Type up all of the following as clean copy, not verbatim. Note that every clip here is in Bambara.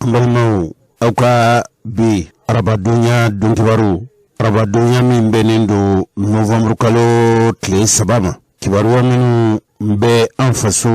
An balimaw, aw ka bi arabadonya donkibaru, arabadonya min bɛnnen don novanburukalo tile 3 ma, kibaruya minnu bɛ an faso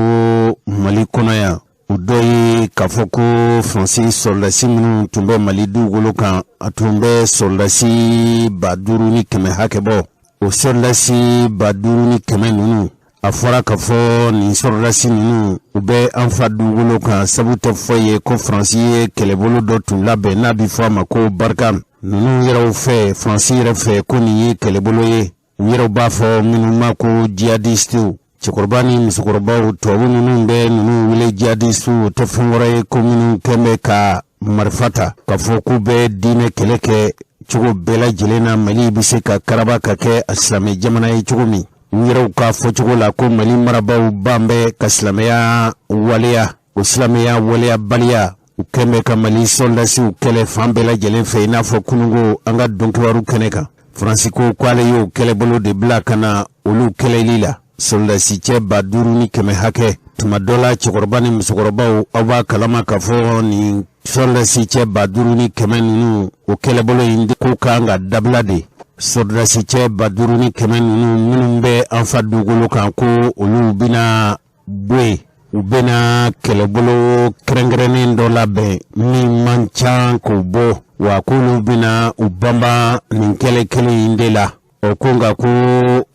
Mali kɔnɔ yan, o dɔ ye k'a fɔ ko Faransi sɔrɔdasi minnu tun bɛ Mali dugukolo kan, a tun bɛ sɔrɔdasi 5100 hakɛ bɔ. O sɔrɔdasi 5100 ninnu, a fɔra k'a fɔ nin sɔrɔdasi ninnu, u bɛ an fa dugukolo kan, sabu tɛ foyi ye ko Faransi ye kɛlɛbolo dɔ tun labɛn n'a bɛ fɔ a ma ko Barkhane. Ninnu yɛrɛw fɛ, Faransi yɛrɛ fɛ, ko nin ye kɛlɛbolo ye u yɛrɛw b'a fɔ minnu ma ko jihadisiw. Cɛkɔrɔba ni musokɔrɔbaw, tubabu ninnu bɛ ninnu wele jihadisiw, o tɛ fɛn wɛrɛ ye ko minnu kɛn bɛ ka marifa ta k'a fɔ k'u bɛ diinɛ kɛlɛ kɛ cogo bɛɛ lajɛlen na, Mali bɛ se ka karaba ka kɛ a silamɛ jamana ye cogo min. U yɛrɛw ka fɔcogo la ko Mali marabaaw ban bɛ ka silamɛya waleya, o silamɛya waleyabaliya, u kɛn bɛ ka Mali sɔrɔdasiw kɛlɛ fan bɛɛ lajɛlen fɛ, i n'a fɔ kununko an ka donkibaru kɛnɛ kan. Faransi ko k'ale y'o kɛlɛbolo de bila ka na olu kɛlɛli la, sɔrɔdasi cɛ 5100 hakɛ. Tuma dɔ la, cɛkɔrɔba ni musokɔrɔbaw, aw b'a kalama k'a fɔ nin sɔrɔdasi cɛ 5100 ninnu, o kɛlɛbolo in ko kan ka dabila de. Sɔrɔdasi cɛ 5100 ninnu minnu bɛ an fa dugukolo kan, ko olu bɛna bɔ yen, u bɛna kɛlɛbolo kɛrɛnkɛrɛnnen dɔ labɛn min man ca k'o bɔ wa, k'olu bɛna u banban nin kɛlɛ kelen in de la. O ko nka ko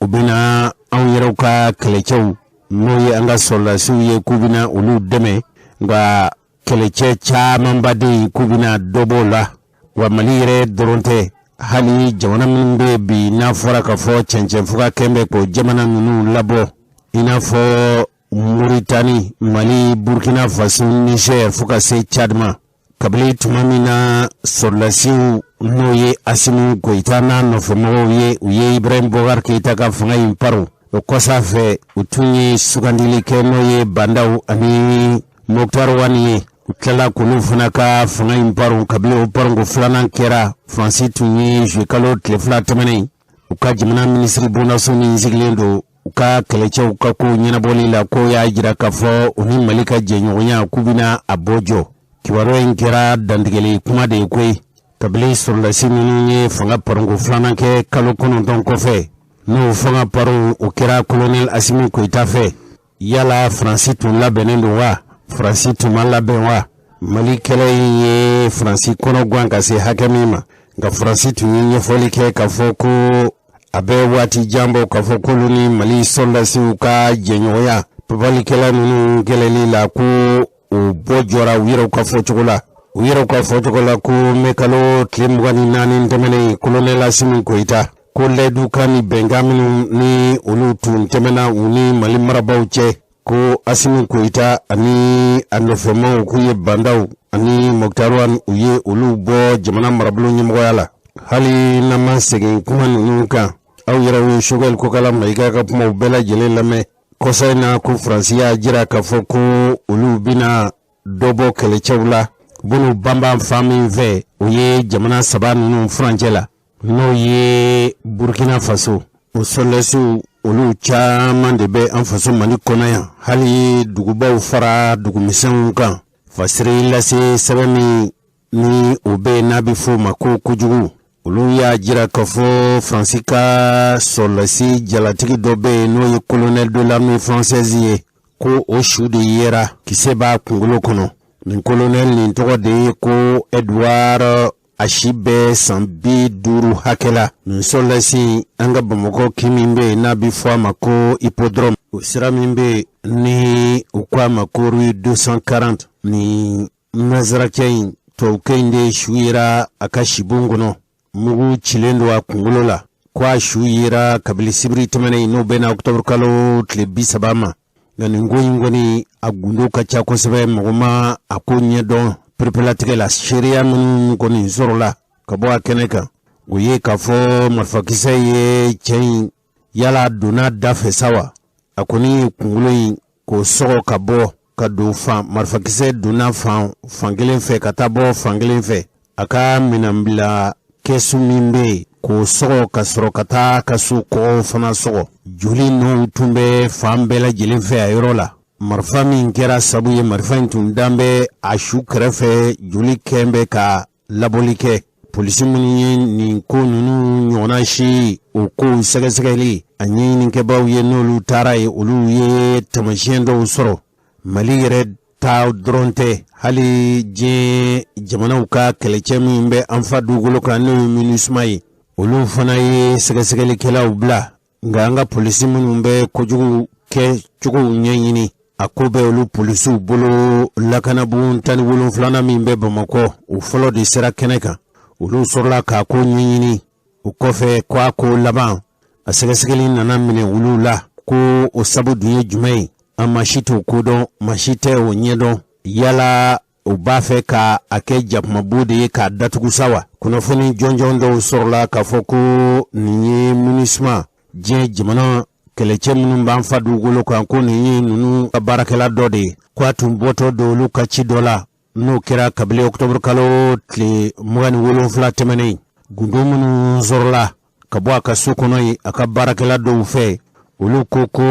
u bɛna anw yɛrɛw ka kɛlɛcɛw, n'o ye an ka sɔrɔdasiw ye, k'u bɛna olu dɛmɛ, nka kɛlɛcɛ camanba de yen, k'u bɛna dɔ b'o la. Wa Mali yɛrɛ dɔrɔn tɛ, hali jamana minnu bɛ bi n'a fɔra k'a fɔ cɛncɛnfuga kɛn bɛ k'o jamana ninnu labɔ, i n'a fɔ Moritani, Mali, Burkina Faso, Niger, fo ka se Tchad ma. Kabini tuma min na sɔrɔdasiw, n'o ye Asimi Goyita n'a nɔfɛmɔgɔw ye, u ye Ibrahim Boubacar Keita ka fanga in paro, o kɔsa fɛ u tun ye sugandili kɛ, n'o ye Bah N'Daw ani Moctar Ouane ye. U tilala k'olu fana ka fanga in paro. Kabini o paronko filanan kɛra, Faransi tun ye juillet kalo tile 2 tɛmɛnen, u ka jamana minisiri bondaso min sigilen don u ka kɛlɛcɛw ka ko ɲɛnabɔli la, k'o y'a jira k'a fɔ u ni Mali ka jɛɲɔgɔnya, k'u bɛna a bɔ jɔ. Kibaruya in kɛra dantigɛli kuma de ye koyi. Kabini sɔrɔdasi minnu ye fanga paronko filanan kɛ kalo 9 kɔfɛ, n'o fanga paron o kɛra kolonɛli Asimi Goyita fɛ, yala Faransi tun labɛnnen don wa? Faransi tun ma labɛn wa? Mali kɛlɛ in ye Faransi kɔnɔ gan ka se hakɛ min ma, nka Faransi tun ye ɲɛfɔli kɛ k'a fɔ ko a bɛ waati jan bɔ k'a fɔ k'olu ni Mali sɔrɔdasiw ka jɛɲɔgɔnya papalikɛla ninnu kɛlɛli la, ko o bɔ jɔra u yɛrɛw ka fɔcogo la. U yɛrɛw ka fɔcogo la ko mɛ kalo tile 24 tɛmɛnen, kolonɛli Asimi Goyita ko layidukan ni bɛnkan minnu ni olu tun tɛmɛna u ni Mali marabaaw cɛ, ko Asimi Goyita ani a nɔfɛmaw, k'u ye Bah N'Daw ani Moctar Ouane, u ye olu bɔ jamana marabolo ɲɛmɔgɔya la. Hali n'an ma segin kuma ninnu kan, aw yɛrɛw ye Choguel Kokalla Maïga ka kumaw bɛɛ lajɛlen lamɛn kɔsa in na, ko Faransi y'a jira k'a fɔ ko olu bɛna dɔ bɔ kɛlɛcɛw la, u bɛn'u banban fan min fɛ, o ye jamana saba ninnu furancɛ la, n'o ye Burkina Faso. O sɔrɔdasiw, olu caman de bɛ an faso Mali kɔnɔ yan, hali dugubaw fara dugumisɛnw kan. Fasiri lase sɛbɛn min ni o bɛ n'a bɛ f'o ma ko kojugu, olu y'a jira k'a fɔ Faransi ka sɔrɔdasi jalatigi dɔ bɛ yen, n'o ye colonel de l'armée française ye, ko o su de yera, kisɛ b'a kunkolo kɔnɔ. Nin colonel nin tɔgɔ de ye ko Edouard, a si bɛ san 50 hakɛ la. Nin sɔrɔdasi, an ka Bamakɔ kin min bɛ yen n'a bɛ fɔ a ma ko Hippodrome, o sira min bɛ yen ni u ko a ma ko rue 240, nin nazarakɛ in, tubabukɛ in de su yera a ka sibon kɔnɔ, mugu cilen don a kunkolo la. Ko a su yera kabini sibiri tɛmɛnen, n'o bɛnna octobre kalo tile 30 ma. Nka nin ko in kɔni, a gundo ka ca kosɛbɛ, mɔgɔ ma a ko ɲɛdɔn perepelatigɛ la. Seereya minnu kɔni sɔrɔla ka bɔ a kɛnɛ kan, o ye k'a fɔ marifakisɛ ye cɛ in, yala donna da fɛ sa wa, a kɔni ye kunkolo in k'o sɔgɔ ka bɔ ka don fan, marifakisɛ donna fan fankelen fɛ ka taa bɔ fankelen fɛ, a ka minɛnbila kɛsu min bɛ yen, k'o sɔgɔ ka sɔrɔ ka taa ka so kɔgɔw fana sɔgɔ. Joli nɔw tun bɛ fan bɛɛ lajɛlen fɛ a yɔrɔ la. Marifa min kɛra sabu ye, marifa in tun dan bɛ a su kɛrɛfɛ, joli kɛn bɛ ka labɔli kɛ. Polisi minnu ye nin ko ninnu ɲɔgɔnna si o kow sɛgɛsɛgɛli a ɲɛɲinikɛbaaw ye, n'olu taara yen, olu ye taamasiyɛn dɔw sɔrɔ. Mali yɛrɛ ta dɔrɔn tɛ, hali diɲɛ jamanaw ka kɛlɛcɛ min bɛ an fa dugukolo kan, n'o ye MINUSMA ye, olu fana ye sɛgɛsɛgɛlikɛlaw bila. Nka an ka polisi minnu bɛ kojugu kɛ cogow ɲɛɲini, a ko bɛ olu polisiw bolo. Lakanabon 17nan min bɛ Bamakɔ, o fɔlɔ de sera kɛnɛ kan. Olu sɔrɔla k'a ko ɲɛɲini. O kɔfɛ, ko a ko laban, a sɛgɛsɛgɛli nana minɛ olu la. Ko o sabu dun ye jumɛn ye? An maa si t'o ko dɔn, maa si tɛ o ɲɛdɔn. Yala u b'a fɛ ka a kɛ jakumabo de ye k'a datugu sa wa? Kunnafoni jɔnjɔn dɔw sɔrɔla k'a fɔ ko nin ye MINUSMA, diɲɛ jamana kɛlɛcɛ minnu b'an fa dugukolo kan, ko nin ye ninnu ka baarakɛla dɔ de ye, ko a tun bɔtɔ don olu ka ci dɔ la, n'o kɛra kabini ɔkutɔburu kalo tile 27 tɛmɛnen. Gundo minnu sɔrɔla ka bɔ a ka so kɔnɔ yen a ka baarakɛla dɔw fɛ, olu ko ko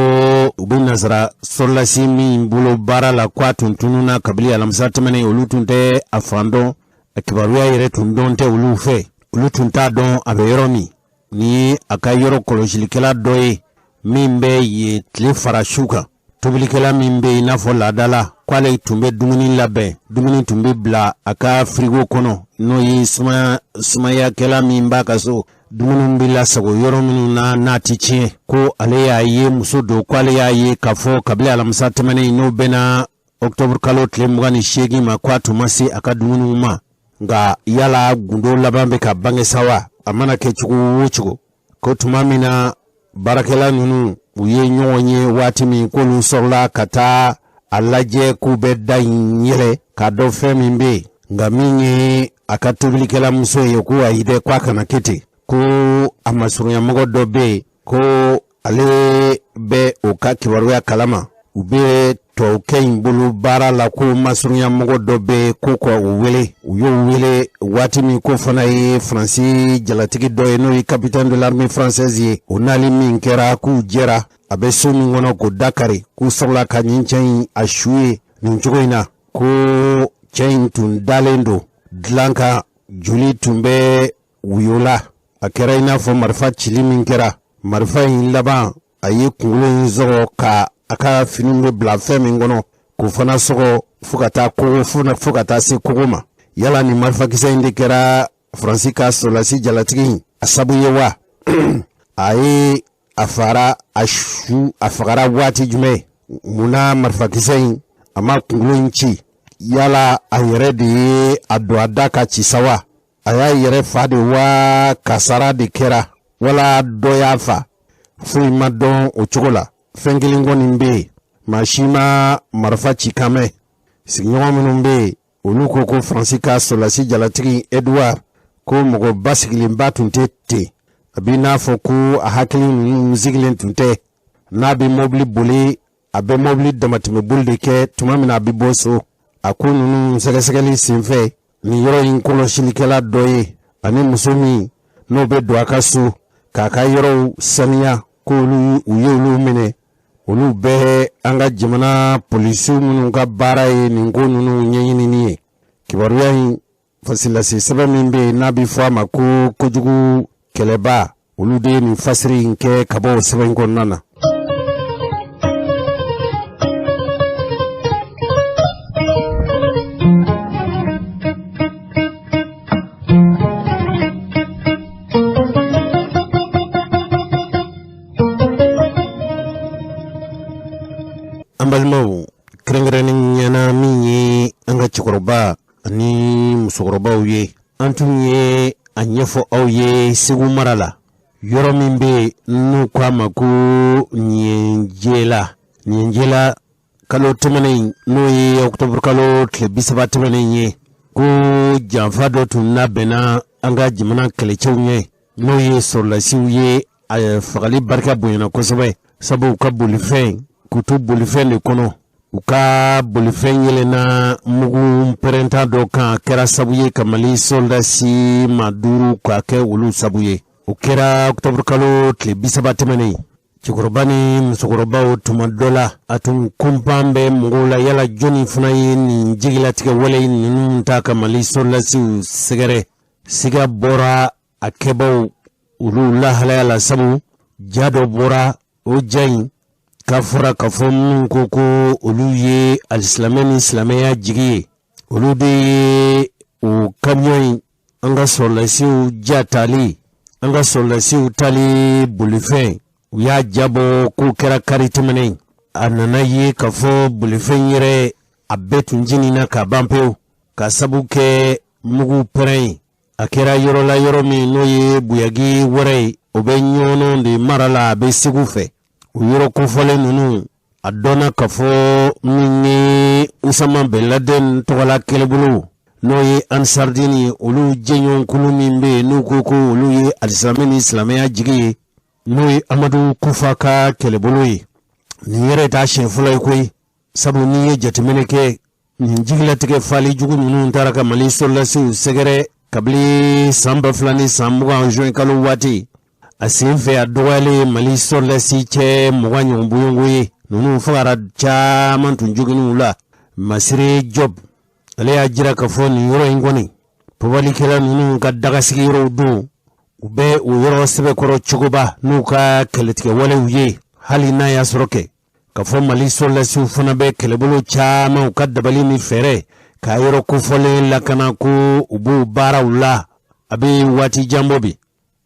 u bɛ nasara sɔrɔlasi min bolo baara la, ko a tun tununna kabini alamisa tɛmɛnen. Olu tun tɛ a fan dɔn, a kibaruya yɛrɛ tun dɔn tɛ olu fɛ, olu tun t'a dɔn a bɛ yɔrɔ min. Ni a ka yɔrɔ kɔlɔsilikɛla dɔ ye min bɛ yen tile fara su kan, tobilikɛla min bɛ i n'a fɔ laada la, k'ale tun bɛ dumuni labɛn, dumuni tun bɛ bila a ka firigo kɔnɔ, n'o ye sumayakɛla min b'a ka so, dumuni bɛ lasago yɔrɔ minnu na n'a tɛ tiɲɛ, ko ale y'a ye, muso don, ko ale y'a ye k'a fɔ kabini alamisa tɛmɛnen, n'o bɛnna ɔkutɔburu kalo tile 28 ma, ko a tun ma se a ka dumuniw ma. Nka yala gundo laban bɛ ka bange sa wa? A mana kɛ cogo o cogo, ko tuma min na baarakɛla ninnu u ye ɲɔgɔn ye waati min, k'olu sɔrɔla ka taa a lajɛ k'u bɛ da in yɛlɛ k'a dɔn fɛn min bɛ yen. Nka min ye a ka tobilikɛla muso ye, ko ayi dɛ, ko a kana kɛ ten, ko a masurunyamɔgɔ dɔ bɛ yen, ko ale bɛ o ka kibaruya kalama, u bɛ tubabukɛ in bolo baara la, ko masurunyamɔgɔ dɔ bɛ, ko ka u wele. U y'o wele waati min, ko fana ye Faransi jalatigi dɔ ye, n'o ye capitaine de l'armée française ye. O nali min kɛra, k'u jɛra a bɛ so min kɔnɔ k'o da kari, k'u sɔrɔla ka nin cɛ in a su ye nin cogo in na, ko cɛ in tun dalen don dilan kan, joli tun bɛ woyo la. A kɛra i n'a fɔ marifa cili min kɛra, marifa in laban a ye kunkolo in sɔgɔ, ka a ka finiw bɛ bila fɛn min kɔnɔ k'o fana sɔgɔ fo ka taa kogo, fo ka taa se kogo ma. Yala nin marifakisɛ in de kɛra Faransi ka sɔrɔlasi jalatigi in a sabu ye wa? A ye a fara a su, a fagara waati jumɛn? Munna marifakisɛ in a ma kunkolo in ci? Yala a yɛrɛ de ye a don a da ka ci sa wa? A y'a yɛrɛ fa de wa? Kasara de kɛra wala dɔ y'a fa? Foyi ma dɔn o cogo la. Fɛn kelen kɔni bɛ yen, maa si ma marifa ci kan mɛn. Sigiɲɔgɔn minnu bɛ yen, olu ko ko Faransi ka sɔrɔlasi jalatigi Edouard, ko mɔgɔ basigilenba tun tɛ ten, a b'i n'a fɔ ko a hakili ninnu sigilen tun tɛ. N'a bɛ mɔbili boli, a bɛ mɔbili damatɛmɛboli de kɛ tuma min na a bɛ bɔ so. A ko ninnu sɛgɛsɛgɛli senfɛ, nin yɔrɔ in kɔlɔsilikɛla dɔ ye ani muso min n'o bɛ don a ka so k'a ka yɔrɔw saniya, ko olu u ye olu minɛ. Olu bɛ an ka jamana polisiw minnu ka baara ye nin ko ninnu ɲɛɲinini ye. Kibaruya in fasilase sɛbɛn min bɛ yen n'a bɛ fɔ a ma ko kojugu kɛlɛba, olu de ye nin fasiri in kɛ ka bɔ o sɛbɛn kɔnɔna na. An balimaw, kɛrɛnkɛrɛnnenya na min ye an ka cɛkɔrɔba ani musokɔrɔbaw ye, an tun ye a ɲɛfɔ aw ye Segu mara la, yɔrɔ min bɛ yen n'u ko a ma ko Ɲɛnjɛla. Ɲɛnjɛla, kalo tɛmɛnen, n'o ye ɔkutɔburu kalo tile 30 tɛmɛnen ye, ko janfa dɔ tun labɛnna an ka jamana kɛlɛcɛw ɲɛ, n'o ye sɔrɔlasiw ye. A fagali barika bonyana kosɛbɛ, sabu u ka bolifɛn, k'u to bolifɛn de kɔnɔ, u ka bolifɛn yɛlɛnna mugu pɛrɛnta dɔ kan, a kɛra sabu ye ka Mali sɔrɔdasi maa duuru k'a kɛ olu sabu ye. O kɛra ɔkutɔburu kalo tile 30 tɛmɛnen. Cɛkɔrɔba ni musokɔrɔbaw, tuma dɔ la a tun kunpan bɛ mɔgɔw la, yala jɔnni fana ye nin jigilatigɛ wale ninnu ta ka Mali sɔrɔdasiw sɛgɛrɛ? Siga bɔra a kɛbaw olu lahalaya la, sabu ja dɔ bɔra. O ja in k'a fɔra k'a fɔ minnu ko ko olu ye alisilamɛ ni silamɛya jigi ye, olu de ye o kamiyɔn in, an ka sɔrɔdasiw ja tali, an ka sɔrɔdasiw tali bolifɛn. U y'a jabɔ k'o kɛra kari tɛmɛnen. A nana ye k'a fɔ bolifɛn yɛrɛ a bɛɛ tun jenina ka ban pewu, ka sabu kɛ mugu pɛrɛn ye. A kɛra yɔrɔ la, yɔrɔ min n'o ye Buyagi wɛrɛ ye, o bɛ Ɲɔnɔ de mara la, a bɛ Segu fɛ. O yɔrɔ kofɔlen ninnu, a dɔnna k'a fɔ min ye Usama Ben Laden tɔgɔla kɛlɛbolo, n'o ye Ansardini ye, olu jɛɲɔgɔnkulu min bɛ yen n'u ko ko olu ye alisilamɛ ni silamɛya jigi ye, n'o ye Amadu Kufa ka kɛlɛbolo ye. Nin yɛrɛ t'a siɲɛ fɔlɔ ye koyi, sabu n'i ye jateminɛ kɛ, nin jigilatigɛ fali jugu ninnu taara ka Mali sɔrɔdasiw sɛgɛrɛ kabini san 2020 juin kalo waati. A sen fɛ, a dɔgɔyalen Mali sɔrɔdasi cɛ 20 ɲɔgɔn bɔɲɔgɔnko ye, ninnu fagara, caman tun joginn'u la. Masire Jɔb, ale y'a jira k'a fɔ nin yɔrɔ in kɔni, papalikɛla ninnu ka dagasigi yɔrɔw don. U bɛ o yɔrɔ sɛbɛkɔrɔ cogoba n'u ka kɛlɛtigɛ walew ye, hali n'a y'a sɔrɔ kɛ k'a fɔ Mali sɔrɔdasiw fana bɛ kɛlɛbolo caman, u ka dabali ni fɛɛrɛ k'a yɔrɔ kofɔlen lakana, ko u b'o baaraw la, a bɛ waati jan bɔ bi.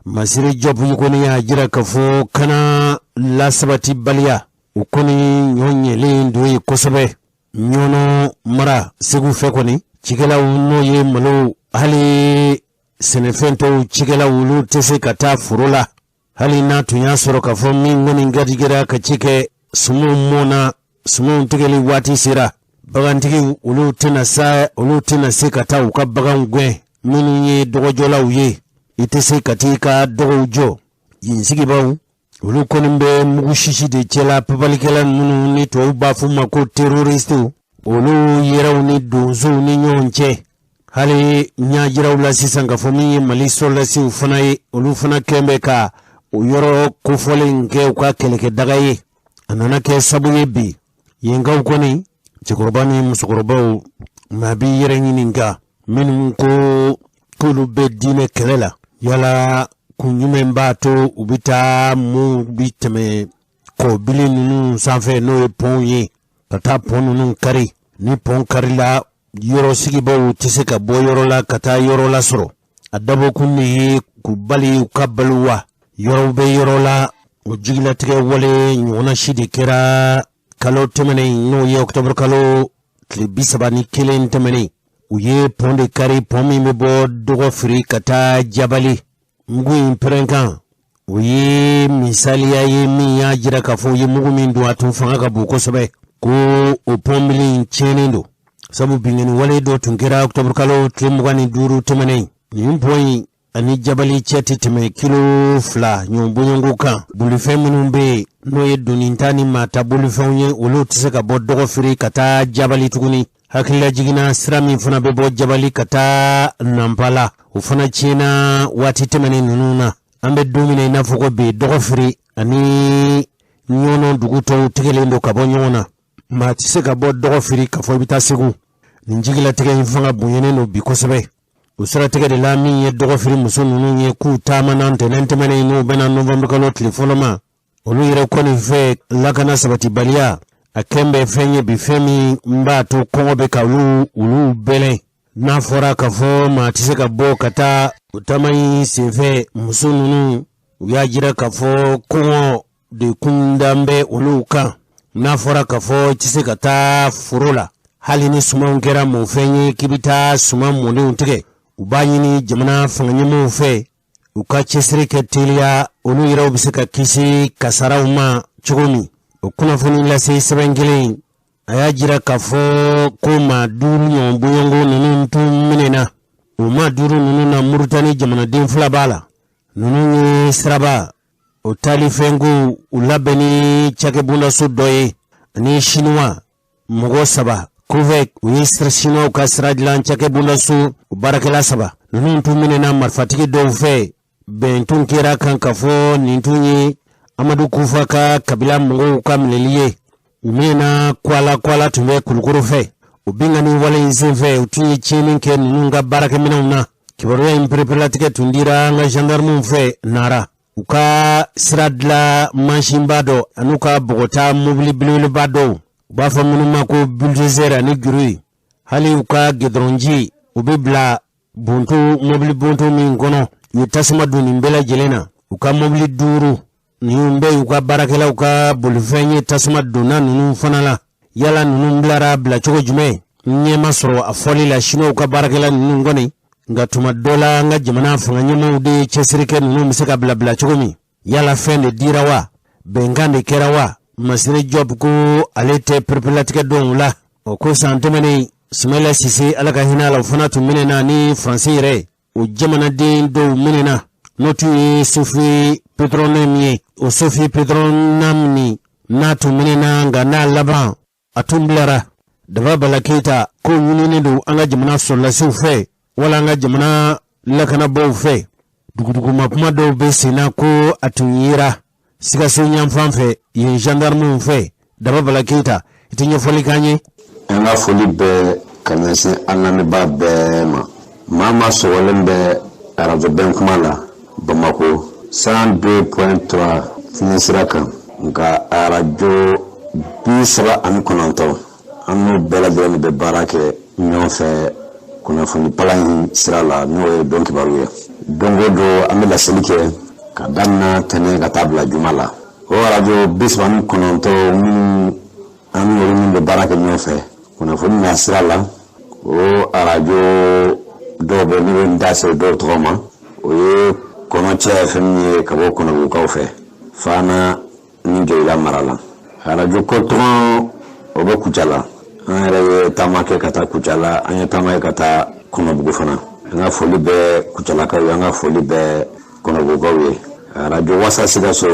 Masire Jɔbu kɔni y'a jira k'a fɔ kana lasabatibaliya, o kɔni ɲɔ ɲɛlen don ye kosɛbɛ Ɲɔnɔ mara Segu fɛ kɔni. Cikɛlaw, n'o ye malo, hali sɛnɛfɛn tɔw cikɛlaw, olu tɛ se ka taa foro la, hali n'a tun y'a sɔrɔ k'a fɔ min kɔni garijɛgɛra ka ci kɛ. Sumanw mɔna, sumanw tigɛli waati sera, bagantigiw olu tɛna sa, olu tɛna se ka taa u ka baganw gɛn. Minnu ye dɔgɔjɔlaw ye, i tɛ se ka t'i ka dɔgɔw jɔ yen. Sigibaw, olu kɔni bɛ mugu sisi de cɛla papalikɛla minnu ni tubabu b'a fɔ ma ko terroristew, olu yɛrɛw ni donsow ni ɲɔgɔn cɛ. Hali ɲajiraw la sisan k'a fɔ min ye Mali sɔrɔdasiw fana ye, olu fana kɛn bɛ ka o yɔrɔ kofɔlen kɛ u ka kɛlɛkɛdaga ye. A nana kɛ sabu ye bi, yenkaw kɔni, cɛkɔrɔba ni musokɔrɔbaw, maa b'i yɛrɛ ɲininka, minnu ko k'olu bɛ diinɛ kɛlɛ la, yala kun jumɛn b'a to u bɛ taa mun bi tɛmɛ kɔbili ninnu sanfɛ, n'o ye pɔnw ye, ka taa pɔn ninnu kari? Ni pɔn karila, yɔrɔ sigibaw tɛ se ka bɔ yɔrɔ la ka taa yɔrɔ lasɔrɔ. A dabɔkun de ye k'u bali u ka balo wa? Yɔrɔw bɛ yɔrɔ la, o jigilatigɛ wale ɲɔgɔnna si de kɛra kalo tɛmɛnen, n'o ye ɔkutɔburu kalo tile 31 tɛmɛnen. U ye pɔn de kari, pɔn min bɛ bɔ Dɔgɔfiri ka taa Jabali. Mugu in pɛrɛnkan, o ye misaliya ye min y'a jira k'a fɔ u ye mugu min don, a tun fanga ka bon kosɛbɛ, ko o pɔnbili in tiɲɛnen don, sabu binkanni wale dɔ tun kɛra ɔkutɔburu kalo tile 25 tɛmɛnen. Nin pɔn in ani Jabali cɛ tɛ tɛmɛ kilo 2 ɲɔgɔn bɔɲɔgɔnko kan. Bolifɛn minnu bɛ yen, n'o ye donita ni maata bolifɛnw ye, olu tɛ se ka bɔ Dɔgɔfiri ka taa Jabali tuguni. Hakilila sira min fana bɛ bɔ Jabali ka taa Nanpala, o fana tiɲɛna waati tɛmɛnen ninnu na. An bɛ don min na i n'a fɔ ko bi, Dɔgɔfiri ani Ɲɔnɔ dugu tɔw tigɛlen don ka bɔ ɲɔgɔn na. Maa tɛ se ka bɔ Dɔgɔfiri k'a fɔ i bɛ taa Segu. Nin jigilatigɛ in fanga bonyanen don bi kosɛbɛ. O siratigɛ de la, min ye Dɔgɔfiri muso ninnu ye, k'u taamana ntɛnɛn tɛmɛnen, n'o bɛnna novanburukalo tile fɔlɔ ma, olu yɛrɛ kɔni fɛ, lakana sabatibaliya a kɛn bɛ fɛn ye bi, fɛn min b'a to kɔngɔ bɛ ka olu bɛlɛn. N'a fɔra k'a fɔ maa tɛ se ka bɔ ka taa, o taama in senfɛ, muso ninnu u y'a jira k'a fɔ kɔngɔ de kundan bɛ olu kan. N'a fɔra k'a fɔ i tɛ se ka taa foro la, hali ni sumanw kɛra mɔfɛn ye k'i bɛ taa suman mɔdenw tigɛ, u b'a ɲini jamana fanga ɲɛmɔgɔw fɛ u ka cɛsiri kɛ teliya, olu yɛrɛw bɛ se ka kisi kasaraw ma cogo min. O kunnafoni lase sɛbɛn kelen, a y'a jira k'a fɔ ko maa 5 ɲɔgɔn bɔɲɔgɔnko ninnu tun minɛna. O maa 5 ninnu na, Murutani jamanaden 2 b'a la. Ninnu ye siraba o taalifɛnko u labɛn ni cakɛbondaso dɔ ye, ani Sinuwa mɔgɔ 3, COVEC, u ye Sinuwaw ka sira dilan cakɛbondaso o baarakɛla 3. Ninnu tun minɛna marifatigi dɔw fɛ. Bɛn tun kɛra kan k'a fɔ nin tun ye Amadu Kufa ka kabila mɔgɔw ka minɛli ye. U minɛna Kwala Kwala tun bɛ Kulukoro fɛ. O binkanni wale in senfɛ, u tun ye tiɲɛni kɛ ninnu ka baarakɛminɛnw na. Kibaruya in pereperelatigɛ tun dira an ka gendarmew fɛ Nara. U ka sira dilan mansinba dɔ an'u ka bɔgɔta mobili belebeleba dɔw, u b'a fɔ minnu ma ko bulldozer ani grue, hali u ka gidɔrɔnji, u bɛ bila bonto mobili bonto min kɔnɔ, u ye tasuma don nin bɛɛ lajɛlen na. U ka mobili duuru ninnu bɛɛ y'u ka baarakɛlaw ka bolifɛn ye, tasuma donna ninnu fana la. Yala ninnu bilara bilacogo jumɛn? Ɲɛ ma sɔrɔ a fɔli la siniwaw ka baarakɛla ninnu kɔni. Nka tuma dɔ la, an ka jamana fanga ɲɛmaaw de ye cɛsiri kɛ ninnu bɛ se ka bila bila cogo min. Yala fɛn de dira wa, bɛnkan de kɛra wa? Masire Jɔb ko ale tɛ pereperelatigɛ dɔn o la. O ko san tɛmɛnen, Sumayila Sise, Ala ka hinɛ a la, o fana tun minɛna ni Faransi yɛrɛ o jamanaden dɔw minɛna, n'o tun ye Sophie Petronam ye. O Sophie Petronam nin n'a tun minɛna, nka n'a laban a tun bilara. Daba Bala Keyita ko ɲininen don an ka jamana sɔrɔdasiw fɛ wala an ka jamana lakanabaaw fɛ. Duguduguma kuma dɔw bɛ sen na ko a tun yera Sikaso yanfan fɛ yen gendarmew fɛ. Daba Bala Keyita, i tɛ ɲɛfɔli k'an ye. An ka foli bɛ ka ɲɛsin an lamɛnbaa bɛɛ ma, maa maa sɔgɔlen bɛ arajo bɛn kuma la Bamakɔ 102.3 fiɲɛ sira kan, nka arajo 39, an n'o bɛɛ lajɛlen de bɛ baara kɛ ɲɔgɔn fɛ kunnafoni palan in sira la, n'o ye don kibaru ye. Don o don an bɛ laseli kɛ ka daminɛ tɛnɛn ka taa bila juma la. O arajo 39 minnu an ni olu minnu bɛ baara kɛ ɲɔgɔn fɛ kunnafoni na sira la, o arajo dɔw bɛ, ne bɛ n da se dɔw tɔgɔ ma, o ye Kɔnɔcɛ FM ye ka bɔ Kɔnɔbugukaw fɛ Fana ni Joyila mara la. Arajo Kɔtɔn, o bɛ Kucala. An yɛrɛ ye taama kɛ ka taa Kucala, an ye taama kɛ ka taa Kɔnɔbugu fana. An ka foli bɛ Kucalakaw ye, an ka foli bɛ Kɔnɔbugukaw ye. Arajo Wasa Sikaso,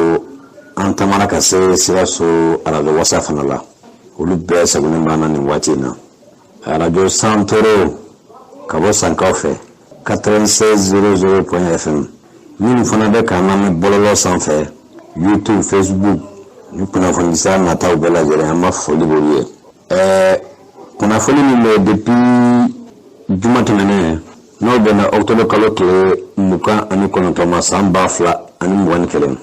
an taamana ka se Sikaso arajo Wasa fana la, olu bɛɛ sagonen b'an na nin waati in na. Arajo Santoro ka bɔ Sankaw fɛ 96 00 fm, minnu fana bɛ k'an lamɛn bɔlɔlɔ sanfɛ, YouTube, Facebook ni kunnafoni sira nataw bɛɛ lajɛlen, an b'a foli b'olu ye. Kunnafoni min bɛ depuis juma tɛmɛnen, n'o bɛnna octobre kalo tile 29 ma san 2021,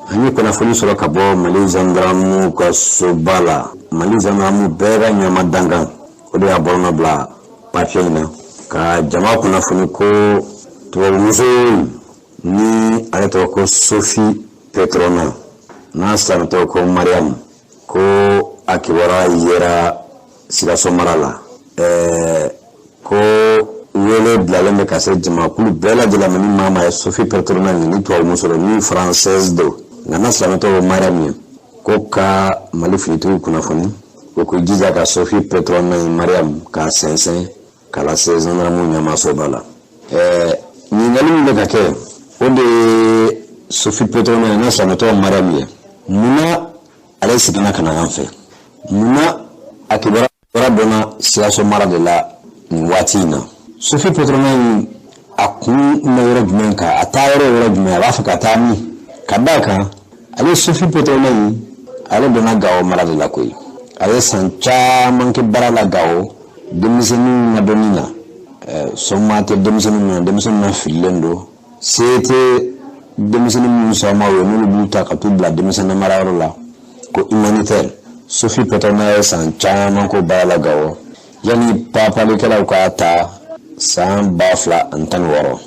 an ye kunnafoni sɔrɔ ka bɔ Mali gendarme ka soba la. Mali gendarme bɛɛ ka ɲama dankan, o de y'a bɔlɔnɔ bila papiye in na ka jama kunnafoni ko tubabumuso ni ale tɔgɔ ko Sophie Petrona, n'a silamɛ tɔgɔ ko Mariam, ko a kibaruya yera Sikaso mara la. Ko wele bilalen bɛ ka se jamakulu bɛɛ lajɛlen ma, ni maa maa ye Sophie Petrona ye, ni tubabumuso don, ni française don, nka n'a silamɛ tɔgɔ ko Mariam ye, ko ka Mali finitigiw kunnafoni, o k'u jija ka Sophie Petrona ye Mariam k'a sɛnsɛn k'a lase gendarme ɲɛmaasoba la. Ɲininkali min bɛ ka kɛ, o de ye Sophie Petrona ye, n'a silamɛ tɔgɔ Mariam ye, munna ale seginna ka na an fɛ? Munna a kibaruya dɔnna Sikaso mara de la nin waati in na? Sophie Petrona in, a kun bɛ yɔrɔ jumɛn kan? A taa yɔrɔ yɔrɔ jumɛn? A b'a fɛ ka taa min? Ka d'a kan, ale Sophie Petrona in, ale donna Gawo mara de la koyi. A ye san caman kɛ baara la Gawo denmisɛnninw ka dɔnni na. Sɔnma tɛ denmisɛnnin min na, denmisɛnnin na fililen don, se tɛ denmisɛnnin minnu sɔnmaw ye, n'olu b'u ta ka t'u bila denmisɛnnin marayɔrɔ la ko humanitaire. Sophie Petrona ye san caman ko baara la Gawo yanni papalikɛlaw k'a ta san 2016.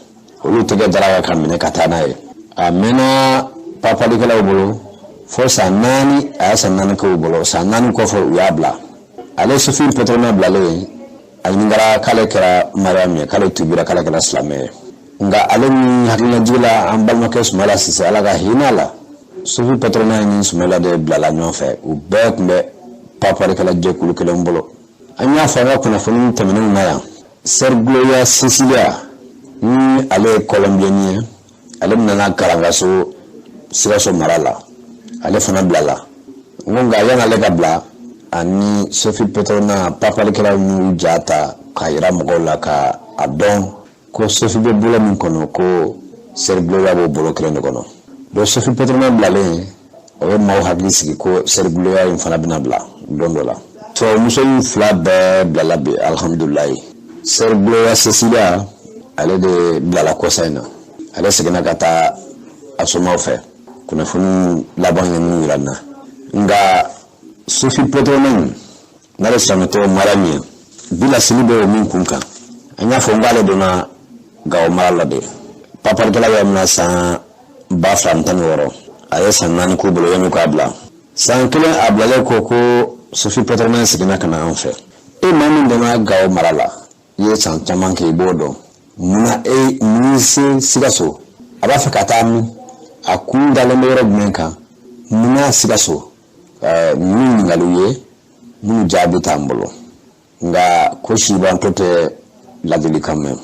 Olu tɛgɛ dara ka minɛ ka taa n'a ye. A mɛnna papalikɛlaw bolo fo san 4. A ye san 4 kɛ u bolo. San 4 kɔfɛ, u y'a bila. Ale Sophie Petrona bilalen, a ɲininkara k'ale kɛra Mariam ye, k'ale tubira, k'ale kɛra silamɛ ye. Nka ale ni hakilinajigi la, an balimakɛ Sumayila Sise, Ala ka hinɛ a la, Sophie Petrona ni Sumayila de bilala ɲɔgɔn fɛ. U bɛɛ tun bɛ papalikɛla jɛkulu kelen bolo. An y'a fɔ an ka kunnafoni tɛmɛnenw na yan, Sœur Gloria Cecilia, ni ale ye colombienne ye, ale nana karankaso Sikaso mara la, ale fana bilala. N ko nka yan'ale ka bila, ani Sophie Petrona, papalikɛlaw y'u ja ta k'a yira mɔgɔw la ka a dɔn ko Sophie bɛ bolo min kɔnɔ, ko Sœur Gloria b'o bolo kelen de kɔnɔ. Donc Sophie Petrona bilalen O bɛ maaw hakili sigi ko Sœur Gloria in fana bɛna bila don dɔ la. Tubabumuso in fila bɛɛ bilala bi, alihamudulilayi. Sœur Gloria Cecilia, ale de bilala kɔsa in na. Ale seginna ka taa a somaw fɛ, kunnafoni laban ye min yira n na. Nka Sophie Pétronin, n'ale silamɛ tɔgɔ Mariam ye, bi laseli bɛ o min kun kan, an y'a fɔ n k'ale donna Gawo mara la de paparikɛla bɛ mina san 2016. A ye san 4 k'u bolo yanni k'a bila. San kelen a bilalen ko ko Sophie Pétronin seginna ka na an fɛ. E maa min donna Gawo mara la, i ye san caman kɛ, i b'o dɔn. Munna e mun se Sikaso? A b'a fɛ ka taa min? A kun dalen bɛ yɔrɔ jumɛn kan? Munna Sikaso? Ninnu ɲininkaliw ye minnu jaabi t'an bolo. Nka ko sibantɔ tɛ ladilikan mɛn,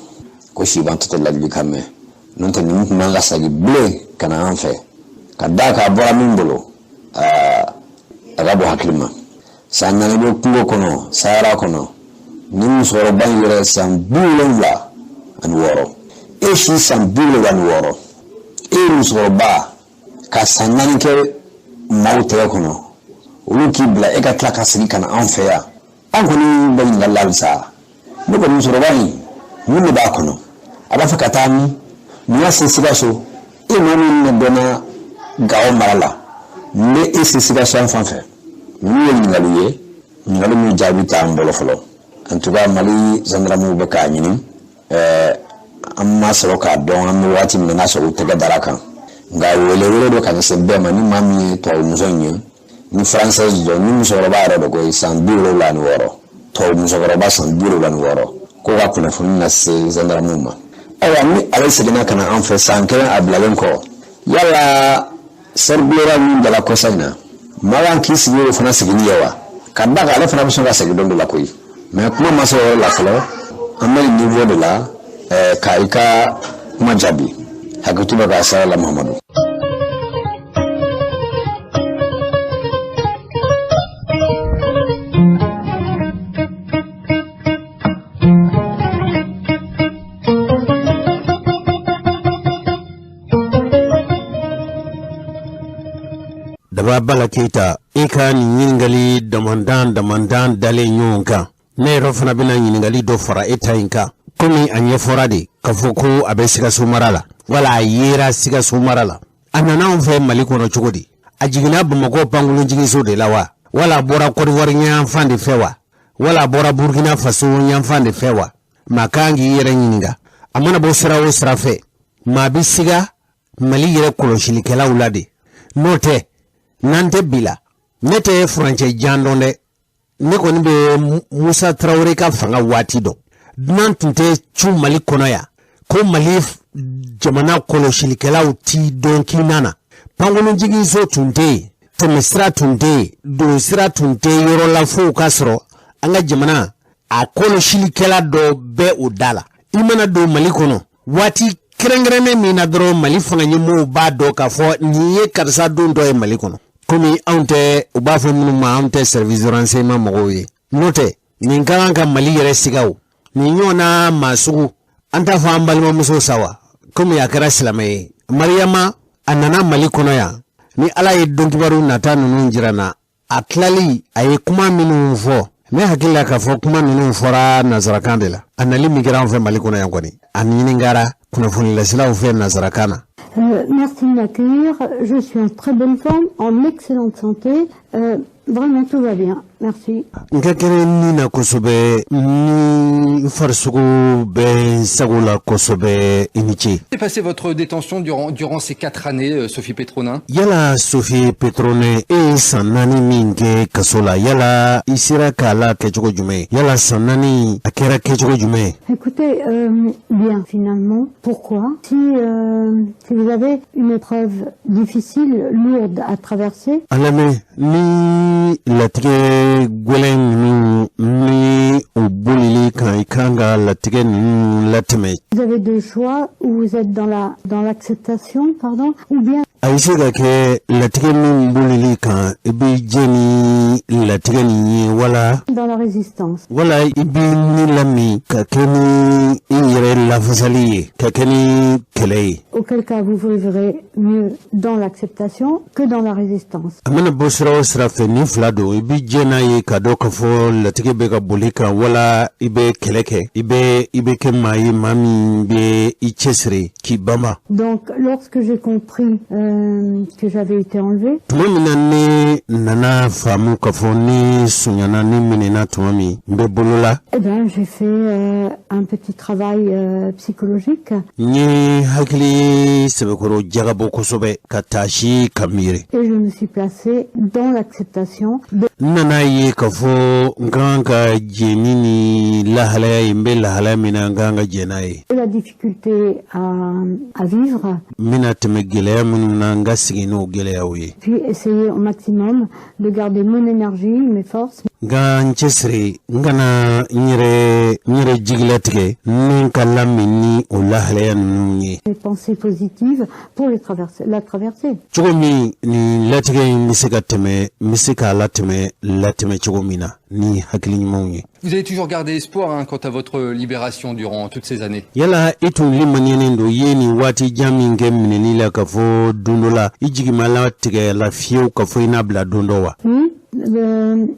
ko sibantɔ tɛ ladilikan mɛn. N'o tɛ, ninnu tun man ka segin bilen ka na an fɛ, ka d'a kan a bɔra min bolo, a ka bɔ hakili ma. San 4 bɛ kungo kɔnɔ, Sahara kɔnɔ. Ni musokɔrɔba in yɛrɛ san 76, e si san 76, e ye musokɔrɔba ka san 4 kɛ maaw tɛgɛ kɔnɔ, olu k'i bila, e ka tila ka segin ka na an fɛ yan. An kɔni bɛ ɲininkali la halisa. Ne ko musokɔrɔba in, mun de b'a kɔnɔ? A b'a fɛ ka taa min? Mun y'a se Sikaso? E maa min dɔnna Gawo mara la, mun bɛ e se Sikaso yan fan fɛ? Ninnu ye ɲininkaliw ye, ɲininkali min jaabi t'an bolo fɔlɔ. En tout cas, Mali gendarmew bɛ k'a ɲini. An ma sɔrɔ k'a dɔn an bɛ waati min na n'a sɔrɔ u tɛgɛ dara kan. Nka wele dɔ ka ɲɛsin bɛɛ ma, ni maa min ye tubabu in ye, ni française dɔ, ni musokɔrɔba yɛrɛ dɔ koyi, san 76, tubabu musokɔrɔba san 76, ko ka kunnafoni lase gendarmew ma. Ayiwa, ni ale seginna ka na an fɛ san kelen a bilalen kɔ, yala Sœur Gloria min dala kɔsa in na, maa kan k'i sigi o fana seginni ye wa? Ka da kan ale fana bɛ sɔn ka segin don dɔ la koyi. Mais kuma ma se o yɔrɔ la fɔlɔ. An bɛ nin niveau de la ka i ka kuma jaabi. Hakɛto bɛ ka sara la, Mahamadu. Daba Bala Keyita, e ka nin ɲininkali damandan damandan dalen ɲɔgɔn kan, ne yɛrɛ fana bɛna ɲininkali dɔ fara e ta in kan. Komi a ɲɛfɔra de k'a fɔ ko a bɛ Sikaso mara la, wala a yera Sikaso mara la, a nana anw fɛ Mali kɔnɔ cogo di? A jiginna Bamakɔ pankurunjiginso de la wa, wala a bɔra Kɔdiwari yanfan de fɛ wa, wala a bɔra Burkina Faso yanfan de fɛ wa? Maa kan k'i yɛrɛ ɲininka. A mana bɔ sira o sira fɛ, maa bɛ siga Mali yɛrɛ kɔlɔsilikɛlaw la de. N'o tɛ, n'an tɛ bi la, ne tɛ furancɛ jan dɔn dɛ. Ne kɔni bɛ Musa Tarawele ka fanga waati dɔn. Dunan tun tɛ cu Mali kɔnɔ yan ko Mali jamana kɔlɔsilikɛlaw t'i dɔn k'i nana. Pankurunjiginso tun tɛ yen, tɛmɛsira tun tɛ yen, donsira tun tɛ yɔrɔ la fo k'a sɔrɔ an ka jamana a kɔlɔsilikɛla dɔ bɛ o da la. I mana don Mali kɔnɔ waati kɛrɛnkɛrɛnnen min na dɔrɔn, Mali fanga ɲɛmɔgɔw b'a dɔn k'a fɔ nin ye karisa don dɔ ye Mali kɔnɔ. Komi anw tɛ, u b'a fɔ minnu ma, anw tɛ service de renseignement mɔgɔw ye. N'o tɛ, nin ka kan ka Mali yɛrɛ siga o. Nin ɲɔgɔnna maa sugu, an t'a fɔ an balimamuso sa wa, komi a kɛra silamɛ ye, Mariyama, a nana Mali kɔnɔ yan. Ni Ala ye donkibaru nata ninnu jira na, a tilali a ye kuma minnu fɔ, ne hakili la k'a fɔ kuma ninnu fɔra nansarakan de la. A nali min kɛra an fɛ Mali kɔnɔ yan kɔni, a ɲininkara kunnafonilaselaw fɛ nansarakan na. Merci de m'accueillir. Je suis en très bonne forme, en excellente santé. Vraiment, tout va bien. Merci. N ka kɛnɛ ni na kosɛbɛ, ni n farisogo bɛ n sago la kosɛbɛ. I ni ce. S'est passé votre détention durant ces 4 années, Sophie Pétronin? Yala Sophie Pétronin, e ye san 4 min kɛ kaso la, yala i sera k'a la kɛcogo jumɛn? Yala san 4 a kɛra kɛcogo jumɛn? Écoutez, bien finalement. Pourquoi? Si vous avez une épreuve difficile, lourde à traverser, A lamɛn, ni latigɛ gwɛlɛn ninnu ni o bolili kan, i kan ka latigɛ ninnu latɛmɛ. Vous avez deux choix, ou vous êtes dans l'acceptation, pardon, ou bien A bɛ se ka kɛ latigɛ min bolili kan, i bɛ jɛ ni latigɛ nin ye, wala dans la résistance. wala i bɛ ni lamin ka kɛ ni i yɛrɛ lafasali ye ka kɛ ni kɛlɛ ye. Auquel cas vous vivrez mieux dans l'acceptation que dans la résistance. A mana bɔ sira o sira fɛ, nin fila don: i bɛ jɛn n'a ye ka dɔn k'a fɔ latigɛ bɛ ka boli kan, wala i bɛ kɛlɛ kɛ, i bɛ kɛ maa ye, maa min bɛ i cɛsiri k'i banba. Donc lorsque j'ai compris que j'avais été enlevée, Tuma min na ne nana faamu k'a fɔ ni sonyana, ni minɛna, tuma min n bɛ bolo la, eh ben, j'ai fait un petit travail psychologique n ye hakili sɛbɛkɔrɔ jagabɔ kosɛbɛ, ka taasi ka miiri. Et je me suis placée dans l'acceptation de N nana ye k'a fɔ n ka kan ka jɛn ni lahalaya ye, n bɛ lahalaya min na, n ka kan ka jɛn n'a ye. La difficulté à vivre, N bɛna tɛmɛ gɛlɛya minnu na, n ka sigi n'o gɛlɛyaw ye. puis essayer au maximum de garder mon énergie, mes forces, N ka n cɛsiri, n kana n yɛrɛ jigilatigɛ ni ka lamin ni o lahalaya ninnu ye. Mes pensées positives pour les traverser, la traverser. Cogo min nin latigɛ in bɛ se ka tɛmɛ, n bɛ se k'a latɛmɛ latɛmɛ cogo min na ni hakili ɲumanw ye. Vous avez toujours gardé espoir, hein, quant à votre libération durant toutes ces années? Yala i tun limaniyalen don i ye nin waati jan min kɛ minɛni la, k'a fɔ don dɔ la i jigi ma latigɛ la fiyewu, k'a fɔ i n'a bila don dɔ wa? Oui,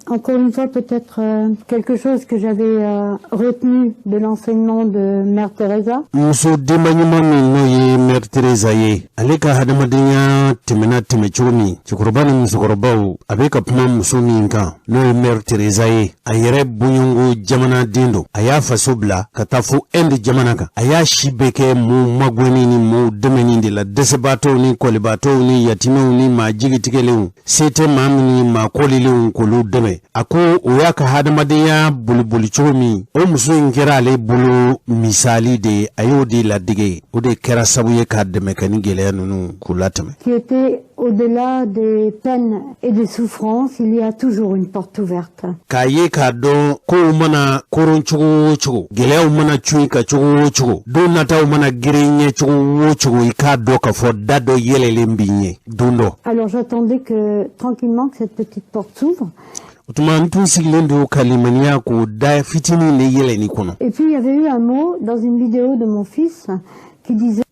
encore une fois, peut-être quelque chose que j'avais retenu de l'enseignement de Mère Teresa. Muso denba ɲuman min, n'o ye Mère Teresa ye, ale ka hadamadenya tɛmɛna tɛmɛ cogo min, cɛkɔrɔba ni musokɔrɔbaw, a bɛ ka kuma muso min kan, n'o ye Mère Teresa ye, a yɛrɛ bonyongo jamanaden don. A y'a faso bila ka taa fo Inde jamana kan. A y'a si bɛɛ kɛ maaw magɛnni ni maaw dɛmɛni de la, dɛsɛbaatɔw ni kɔlibaatɔw ni yatimɛw ni maa jigitigɛlenw, se tɛ maa minnu ye, maa kɔlilenw, k'olu dɛmɛ. A ko o y'a ka hadamadenya boliboli cogo min, o muso in kɛra ale bolo misali de ye. A y'o de ladege, o de kɛra sabu ye k'a dɛmɛ ka ni gɛlɛya ninnu k'u latɛmɛ. Qui était au-delà des peines et des souffrances, il y a toujours une porte ouverte. K'a ye k'a dɔn kow mana koron cogo o cogo, gɛlɛyaw mana cun i ka cogo o cogo, don nataw mana girin ɲɛ cogo o cogo, i k'a dɔn k'a fɔ da dɔ yɛlɛlen b'i ɲɛ don dɔ. Alors j'attendais que tranquillement que cette petite porte s'ouvre. O tuma n tun sigilen don ka limaniya k'o da fitinin de yɛlɛ nin kɔnɔ. Et puis il y avait eu un mot dans une vidéo de mon fils qui disait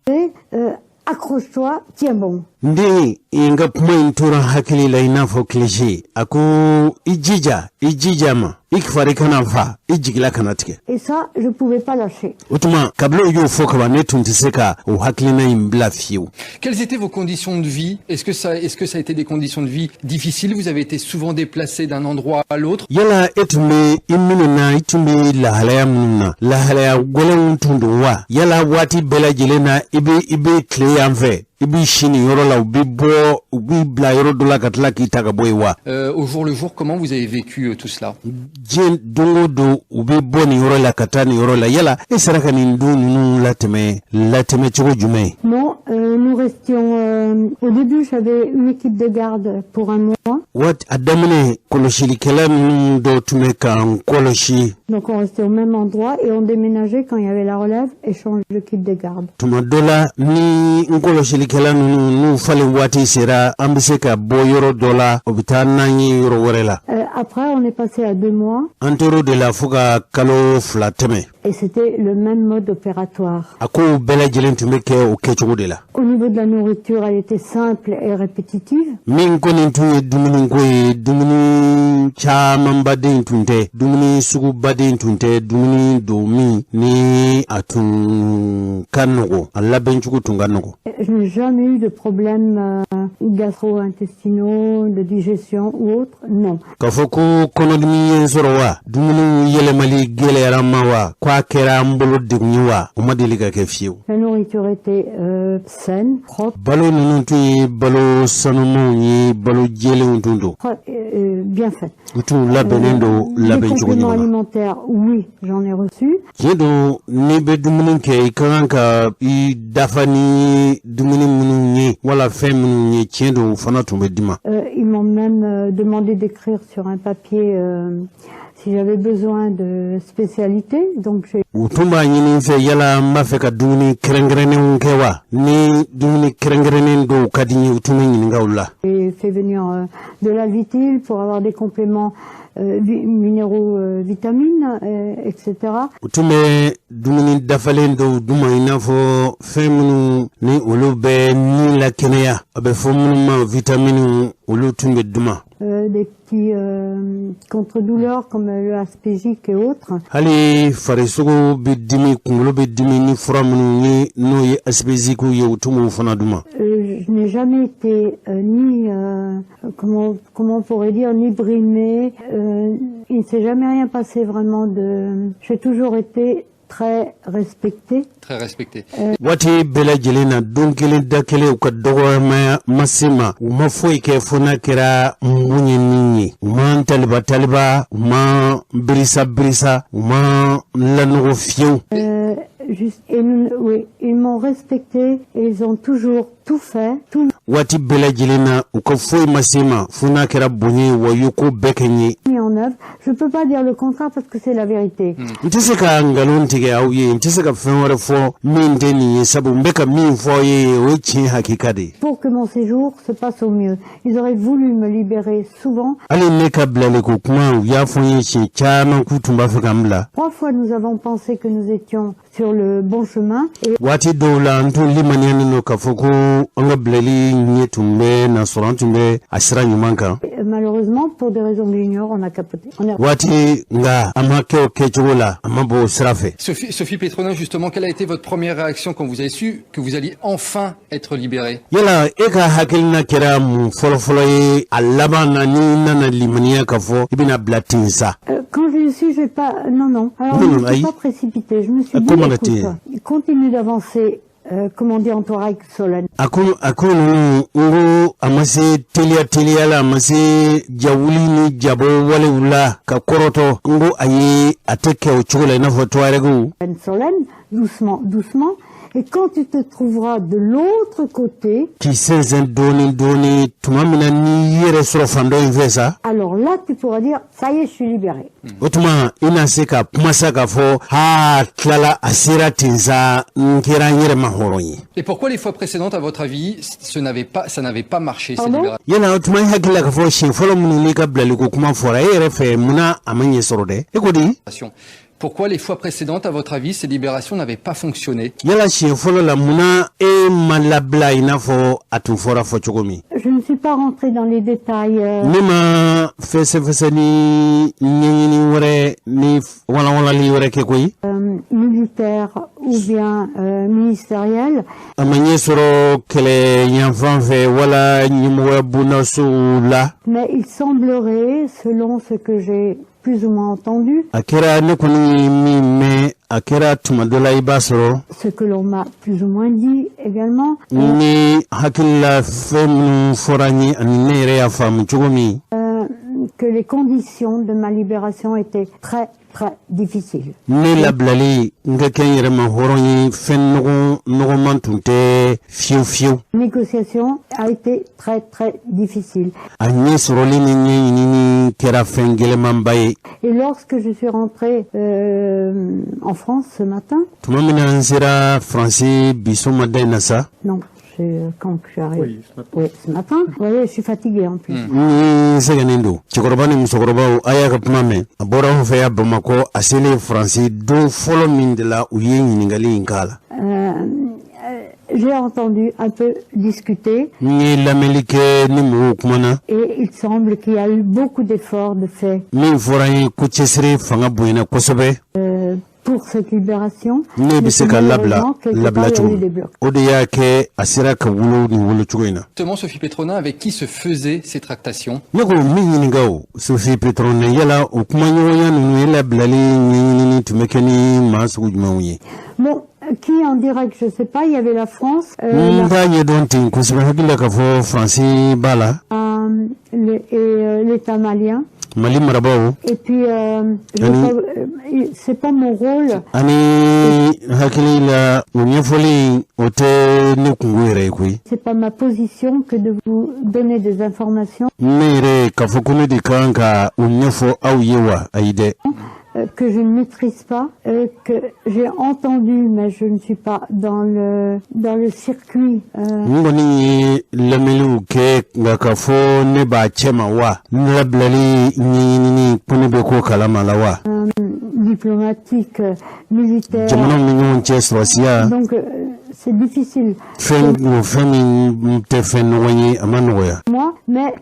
accroche-toi, tiens bon. N den n ka kuma in tora n hakili la i n'a fɔ cliché. A ko i jija, i jija ma, i fari kana fa, i jigila kana tigɛ. Et ça, je pouvais pas lâcher. O tuma kabila o y'o fɔ kaban, ne tun tɛ se ka o hakilina in bila fiyewu. Quelles étaient vos conditions de vie? Est-ce que ça a été des conditions de vie difficiles? Vous avez été souvent déplacé d'un endroit à l'autre? Yala e tun bɛ i minnu na, i tun bɛ lahalaya minnu na, lahalaya gɛlɛnw tun don wa? Yala waati bɛɛ lajɛlen na i bɛ tile yan fɛ, i b'i si nin yɔrɔ la, u bɛ bɔ, u b'i bila yɔrɔ dɔ la ka tila k'i ta ka bɔ yen wa? Au jour le jour, comment vous avez vécu tout cela? Diɲɛ don o don, u bɛ bɔ nin yɔrɔ la ka taa nin yɔrɔ la. Yala e sera ka nin don ninnu latɛmɛ latɛmɛ cogo jumɛn? Non, nous restions. Au début, j'avais une équipe de garde pour un mois. Waati a daminɛ, kɔlɔsilikɛla ninnu dɔw tun bɛ k'an kɔlɔsi. Donc on restait au même endroit et on déménageait quand il y avait la relève, échange d'équipe de garde. Tuma dɔ la, ni n kɔlɔsilikɛla ninnu n'u falen waati sera, an bɛ se ka bɔ yɔrɔ dɔ la, o bɛ taa n'an ye yɔrɔ wɛrɛ la. Après, on est passé à 2 mois An tor'o de la fo ka kalo 2 tɛmɛ. Et c'était le même mode opératoire. A kow bɛɛ lajɛlen tun bɛ kɛ o kɛcogo de la. Au niveau de la nourriture, elle était simple et répétitive. Min kɔni tun ye dumuniko ye, dumuni camanbaden tun tɛ, dumuni sugubaden tun tɛ, dumuni don min ni a tun ka nɔgɔ, a labɛncogo tun ka nɔgɔ. Je n'ai jamais eu de problèmes gastro-intestinaux, de digestion ou autre, non. K'a fɔ ko kɔnɔdimi ye n sɔrɔ wa, dumuniw yɛlɛmali gɛlɛyara n ma wa, k'a kɛra n bolo degun ye wa, o ma deli ka kɛ fiyewu. La nourriture était saine, propre, Balo ninnu tun ye balo sanumanw ye, balo jɛlenw tun don. Bien faite. U tun labɛnnen don Les labɛncogo compléments ɲuman na. Alimentaires, oui, j'en ai reçu. Tiɲɛ don, n'i bɛ dumuni kɛ, i ka kan ka i dafa ni dumuni minnu ye wala fɛn minnu ye, tiɲɛ don, o fana tun bɛ di ma. Ils m'ont même demandé d'écrire sur un papier si j'avais besoin de spécialités. Donc j'ai U tun b'a ɲini n fɛ yala n b'a fɛ ka dumuni kɛrɛnkɛrɛnnenw kɛ wa? Ni dumuni kɛrɛnkɛrɛnnen dɔw ka di n ye, u tun bɛ ɲininka o la. J'ai fait venir de l'Alvitil pour avoir des compléments minéraux, vitamines, etc. U tun bɛ dumuni dafalen dɔw d'u ma, i n'a fɔ fɛn minnu ni olu bɛ ni la kɛnɛya, a bɛ fɔ minnu ma vitaminiw, olu tun bɛ d'u ma. Des petits contre-douleurs comme le Aspégic et autres. Hali farisogo bɛ dimi, kunkolo bɛ dimi ni fura minnu ye, n'o ye Aspégic ye, u tun b'o fana d'u ma. Je n'ai jamais été ni, comment on pourrait dire, ni brimée. Il ne s'est jamais rien passé vraiment de. J'ai toujours été très respectée. Très respectée. Waati bɛɛ lajɛlen na, don kelen da kelen, u ka dɔgɔyama ma se ma. U ma foyi kɛ fo n'a kɛra mun ye min ye. U ma taliba taliba, u ma birisa birisa, u ma lanɔgɔ fiyewu. Juste, et oui, ils m'ont respectée et ils ont toujours tout fait, tout Waati bɛɛ lajɛlen na, u ka foyi ma se ma fo n'a kɛra bonya ye, wa u ye ko bɛɛ kɛ n ye. mis en œuvre. Je ne peux pas dire le contraire parce que c'est la vérité. N tɛ se ka nkalon tigɛ aw ye, n tɛ se ka fɛn wɛrɛ fɔ min tɛ nin ye, sabu n bɛ ka min fɔ aw ye, o ye tiɲɛ hakika de ye. Pour que mon séjour se passe au mieux. Ils auraient voulu me libérer souvent. Hali ne ka bilaliko kuma, u y'a fɔ n ye siɲɛ caman k'u tun b'a fɛ ka n bila. Trois fois, nous avons pensé que nous étions sur le bon chemin et Waati dɔw la, n tun limaniyanen don k'a fɔ ko an ka bilali ɲɛ tun bɛ na sɔrɔ, an tun bɛ a sira ɲuman kan. Malheureusement, pour des raisons que j'ignore, on a capoté. On est Waati nka a ma kɛ o kɛcogo la, a ma bɔ o sira fɛ. Sophie, Sophie Pétronin, justement, quelle a été votre première réaction quand vous avez su que vous alliez enfin être libérée? Yala e ka hakilina kɛra mun fɔlɔfɔlɔ ye a laban na, ni nana limaniya k'a fɔ i bɛna bila ten sa? Quand je le suis, je vais pas. Non, non. Alors, Non, je ne me suis aïe. pas précipitée. Je me suis Ah, dit, comment écoute, la-t-il continue d'avancer, comment dire en touareg, solenne. A ko ninnu, n ko a ma se teliya teliya la, a ma se jawuli ni jabɔ walew la ka kɔrɔtɔ. N ko ayi, a tɛ kɛ o cogo la i n'a fɔ tuarɛgiw. Solenne, doucement, doucement. Et quand tu te trouveras de l'autre côté, K'i sɛnsɛn dɔɔni dɔɔni, tuma min na n'i yɛrɛ sɔrɔ fan dɔ in fɛ sa, alors là, tu pourras dire, ça y est, je suis libérée. O tuma i na se ka kuma sa k'a fɔ ha, tilala, a sera ten sa, n kɛra n yɛrɛ ma hɔrɔn ye. Et pourquoi les fois précédentes, à votre avis, ce n'avait pas, ça n'avait pas marché, ces Pardon? libérations? Yala o tuma i hakili la k'a fɔ siɲɛ fɔlɔ minnu n'i ka bilaliko kuma fɔra, e yɛrɛ fɛ, munna a ma ɲɛ sɔrɔ dɛ? E ko di? Pourquoi les fois précédentes, à votre avis, ces libérations n'avaient pas fonctionné? Yala siɲɛ fɔlɔ la, munna e ma labila i n'a fɔ a tun fɔra fɔ cogo min? Je ne suis pas rentrée dans les détails. Ne ma fɛsɛfɛsɛ ni ɲɛɲini wɛrɛ ni walawalali wɛrɛ kɛ koyi. Militaire ou bien ministériel. A ma ɲɛ sɔrɔ kɛlɛ yanfan fɛ wala ɲɛmɔgɔya bondasow la. Mais il semblerait, selon ce que j'ai plus ou moins entendu, A kɛra ne kɔni ye min mɛn, a kɛra tuma dɔ la i b'a sɔrɔ, ce que l'on m'a plus ou moins dit également, ni hakilila fɛn minnu fɔra n ye ani ne yɛrɛ y'a faamu cogo min, que les conditions de ma libération étaient très très difficiles. Ne labilali n ka kɛ n yɛrɛ ma hɔrɔn ye, fɛn nɔgɔn nɔgɔman tun tɛ fiyewu fiyewu. Négociation a été très très difficile. A ɲɛ sɔrɔli ni ɲɛɲinini kɛra fɛn gɛlɛmanba ye. Et lorsque je suis rentrée en France ce matin, Tuma min na n sera Faransi bi sɔgɔmada in na sa, non, c'est quand que je suis arrivée? Oui, ce matin. Oui, ce matin. Vous voyez, je suis fatiguée en plus. N sɛgɛnnen don. Cɛkɔrɔba ni musokɔrɔbaw, a y'a ka kuma mɛn. A bɔra anw fɛ yan Bamakɔ, a selen Faransi don fɔlɔ min de la, u ye ɲininkali in k'a la. J'ai entendu un peu discuter N ye lamɛnli kɛ ni mɔgɔw kumana. et il semble qu'il y a eu beaucoup d'efforts de fait Min fɔra n ye ko cɛsiri fanga bonyana kosɛbɛ pour cette libération. Ne bɛ se ka labila labila cogo min, o de y'a kɛ a sera ka wolo nin wolo cogo in na. Justement, Sophie Pétronin, avec qui se faisaient ces tractations? Ne ko min ɲininka o, Sophie Pétronin, yala o kumaɲɔgɔnya ninnu e labilali ɲɛɲinini tun bɛ kɛ ni maa sugu jumɛnw ye? Bon, qui en direct, je sais pas. Il y avait la France, N t'a ɲɛdɔn ten kosɛbɛ, hakili la k'a fɔ Faransi b'a la, et l'État malien. Mali marabaaw. Et puis, je c'est pas mon rôle. Ani hakili la, o ɲɛfɔli o tɛ ne kungo yɛrɛ ye koyi. C'est pas ma position que de vous donner des informations Ne yɛrɛ k'a fɔ ko ne de kan ka o ɲɛfɔ aw ye wa, ayi dɛ. que je ne maîtrise pas, que j'ai entendu, mais je ne suis pas dans le circuit. N kɔni ye lamɛnniw kɛ, nka k'a fɔ ne b'a cɛ ma wa, n labilali ɲɛɲinini ko ne bɛ ko kalama la wa. Diplomatique, militaire. Jamanaw ni ɲɔgɔn cɛ, sɔrɔsiya. Donc c'est difficile. Fɛn o fɛn min tɛ fɛn nɔgɔ ye, a ma nɔgɔya. Moi, mais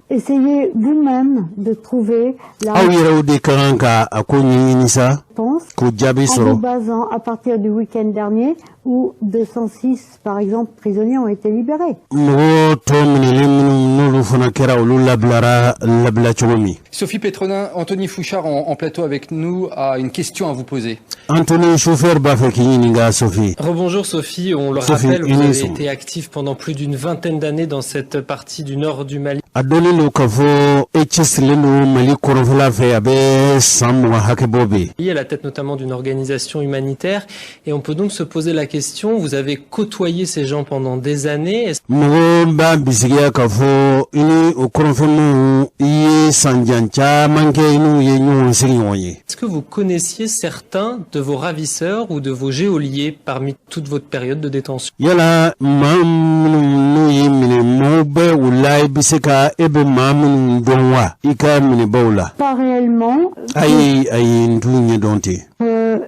essayez vous-même de trouver la Aw yɛrɛw de ka kan ka a ko ɲɛɲini sa réponse k'o jaabi en vous sɔrɔ. basant à partir du week-end dernier où 206, par exemple, prisonniers ont été libérés. Mɔgɔ tɔ minɛlen minnu, n'olu fana kɛra, olu labilara labila cogo min. Sophie Pétronin, Anthony Fouchard en plateau avec nous a une question à vous poser. Anthony Fouchard b'a fɛ k'i ɲininka, Sophie. Rebonjour Sophie, on le Sophie, rappelle, vous une avez seconde. été active pendant plus d'une vingtaine d'années dans cette partie du nord du Mali. A dɔnnen don k'a fɔ e cɛsirilen don Mali kɔrɔnfɛla fɛ, a bɛ san 20 hakɛ bɔ bi. À la tête notamment d'une organisation humanitaire. Et on peut donc se poser la question, vous avez côtoyé ces gens pendant des années. Est-ce Mɔgɔ b'a bisigiya k'a fɔ i ni o kɔrɔnfɛnw, i ye san jan caman kɛ, i n'u ye ɲɔgɔn sigiɲɔgɔn ye. que vous connaissiez certains de vos ravisseurs ou de vos geôliers parmi toute votre période de détention? Yala maa minnu n'u y'i minɛ, mɔgɔw bɛ u la, i bɛ se ka e bɛ maa minnu dɔn wa, i ka minɛbaw la? Pas réellement. Ayi, ayi, n t'u ɲɛdɔn ten.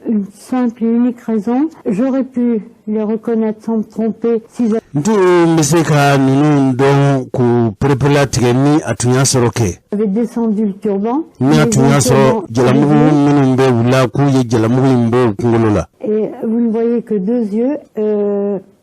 Une simple et unique raison, j'aurais pu les reconnaître sans me tromper s'ils N tun bɛ se ka ninnu dɔn k'u pereperelatigɛ ni a tun y'a sɔrɔ kɛ avaient descendu le turban. Ni a tun y'a sɔrɔ jalamugu minnu bɛ u la, k'u ye jalamugu in bɔ u kunkolo la. Et vous ne voyez que deux yeux,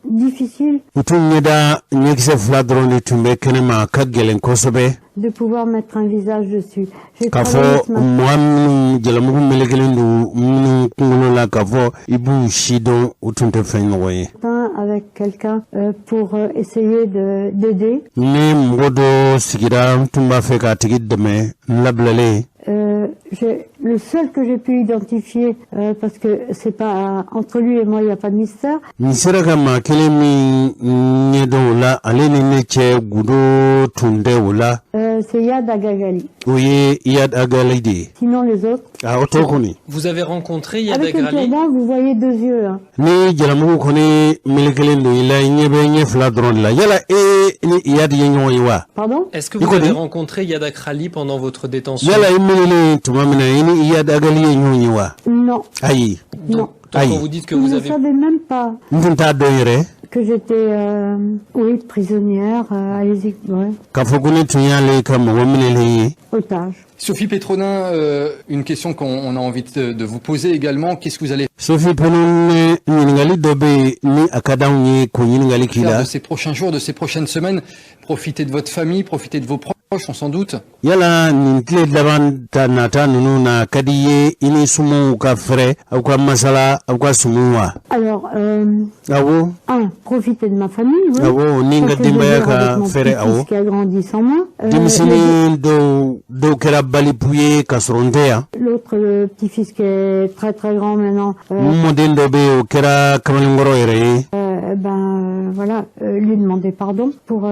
difficile U tun ɲɛda ɲɛkisɛ fila dɔrɔn de tun bɛ kɛnɛma, a ka gɛlɛn kosɛbɛ de pouvoir mettre un visage dessus. J'ai k'a travaillé fɔ ce matin mɔgɔ minnu jalamugu melekelen don minnu kunkolo la, k'a fɔ i b'u si dɔn, u tun tɛ fɛn ɲɔgɔn ye. avec quelqu'un pour essayer d'aider. Ni mɔgɔ dɔ sigira, n tun b'a fɛ k'a tigi dɛmɛ n labilalen. Le seul que j'ai pu identifier, parce que c'est pas entre lui et moi, il n'y a pas de mystère, N sera ka maa kelen min ɲɛdɔn o la, ale ni ne cɛ gundo tun tɛ o la, c'est Iyad Ag Aghali. o ye Iyad Ag Aghali de ye. Sinon les autres, A o tɔ kɔni. Vous avez rencontré Iyad avec un Ag Ghali? turban, vous voyez deux yeux, hein. Ni jalamugu kɔni melekelen don i la, i ɲɛ bɛ ɲɛ fila dɔrɔn de la. Yala e ni Iyad ye ɲɔgɔn ye wa? Pardon? Est-ce que vous Écoutez. avez rencontré Iyad Ag Ghali pendant votre détention? Yala i minɛlen tuma min na, i ni Iyad Ag Aghali ye ɲɔgɔn ye wa? Non, Ayi. non. Donc Aïe. quand vous dites que Je vous ne avez savais même pas N tun t'a dɔn yɛrɛ que j'étais, oui, prisonnière, allez-y, ouais, k'a fɔ ko ne tun y'ale ka mɔgɔ minɛlen ye. Otage. Sophie Pétronin, une question qu'on on a envie de vous poser également. Qu'est-ce que vous allez Sophie Pétronin, ɲininkali dɔ bɛ yen ni a ka d'anw ye k'o ɲininkali k'i faire la. de ces prochains jours, de ces prochaines semaines? Profiter de votre famille, profiter de vos proches, on s'en doute. Yala nin tile laban ta nata ninnu na ka di i ye, i ni sumaw ka fɛrɛ, aw ka masala, aw ka sumu wa? Alors, Awɔ. un, profiter de ma famille, oui. Awɔ, ni n ka denbaya ka fɛrɛ, awɔ. Qui a grandi sans moi. Denmisɛnnin dɔw dɔw kɛra baliku ye ka sɔrɔ n tɛ yan. L'autre, le petit-fils qui est très très grand maintenant, N mɔden dɔ bɛ yen, o kɛra kamalenkɔrɔ yɛrɛ ye. Ben voilà, lui demander pardon pour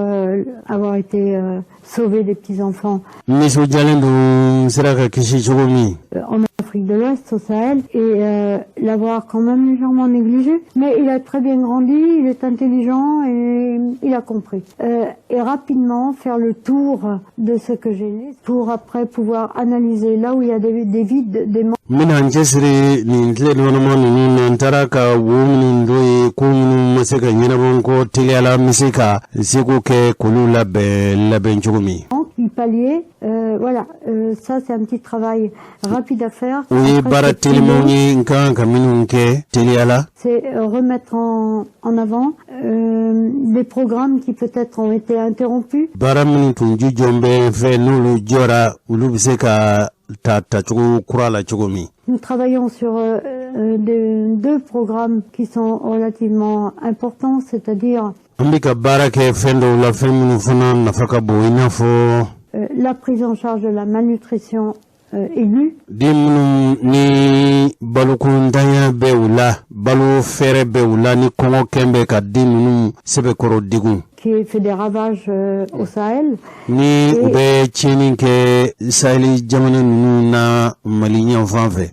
avoir été sauvé des petits-enfants N nisɔndiyalen don n sera ka kisi cogo min en Afrique de l'Ouest, au Sahel, et l'avoir quand même légèrement négligé. Mais il a très bien grandi, il est intelligent et il a compris. Et rapidement faire le tour de ce que j'ai lu pour après pouvoir analyser là où il y a des vides, des manques. N bɛna n cɛsiri nin tile damadama ninnu na, n taara ka wo minnu dɔ ye, ko minnu ma se ka ɲɛnabɔ n kɔ teliya la, n bɛ se ka seko kɛ k'olu labɛn labɛn cogo min. Y pallier. Voilà, ça c'est un petit travail rapide à faire. O ye baara telimanw ye n ka kan ka minnu kɛ teliya la. C'est remettre en avant des programmes qui peut-être ont été interrompus. Baara minnu tun ju jɔn bɛ fɛ, n'olu jɔra, olu bɛ se ka ta tacogo kura la cogo min. Nous travaillons sur deux programmes qui sont relativement importants, c'est-à-dire An bɛ ka baara kɛ fɛn dɔw la, fɛn minnu fana nafa ka bon, i n'a fɔ la prise en charge de la malnutrition aiguë. Den minnu ni balokuntanya bɛ u la, balo fɛrɛ bɛ u la, ni kɔngɔ kɛn bɛ ka den ninnu sɛbɛkɔrɔ degun. qui fait des ravages au Sahel. Ni u bɛ tiɲɛni kɛ Sahel jamana ninnu na Mali ɲɛfan fɛ.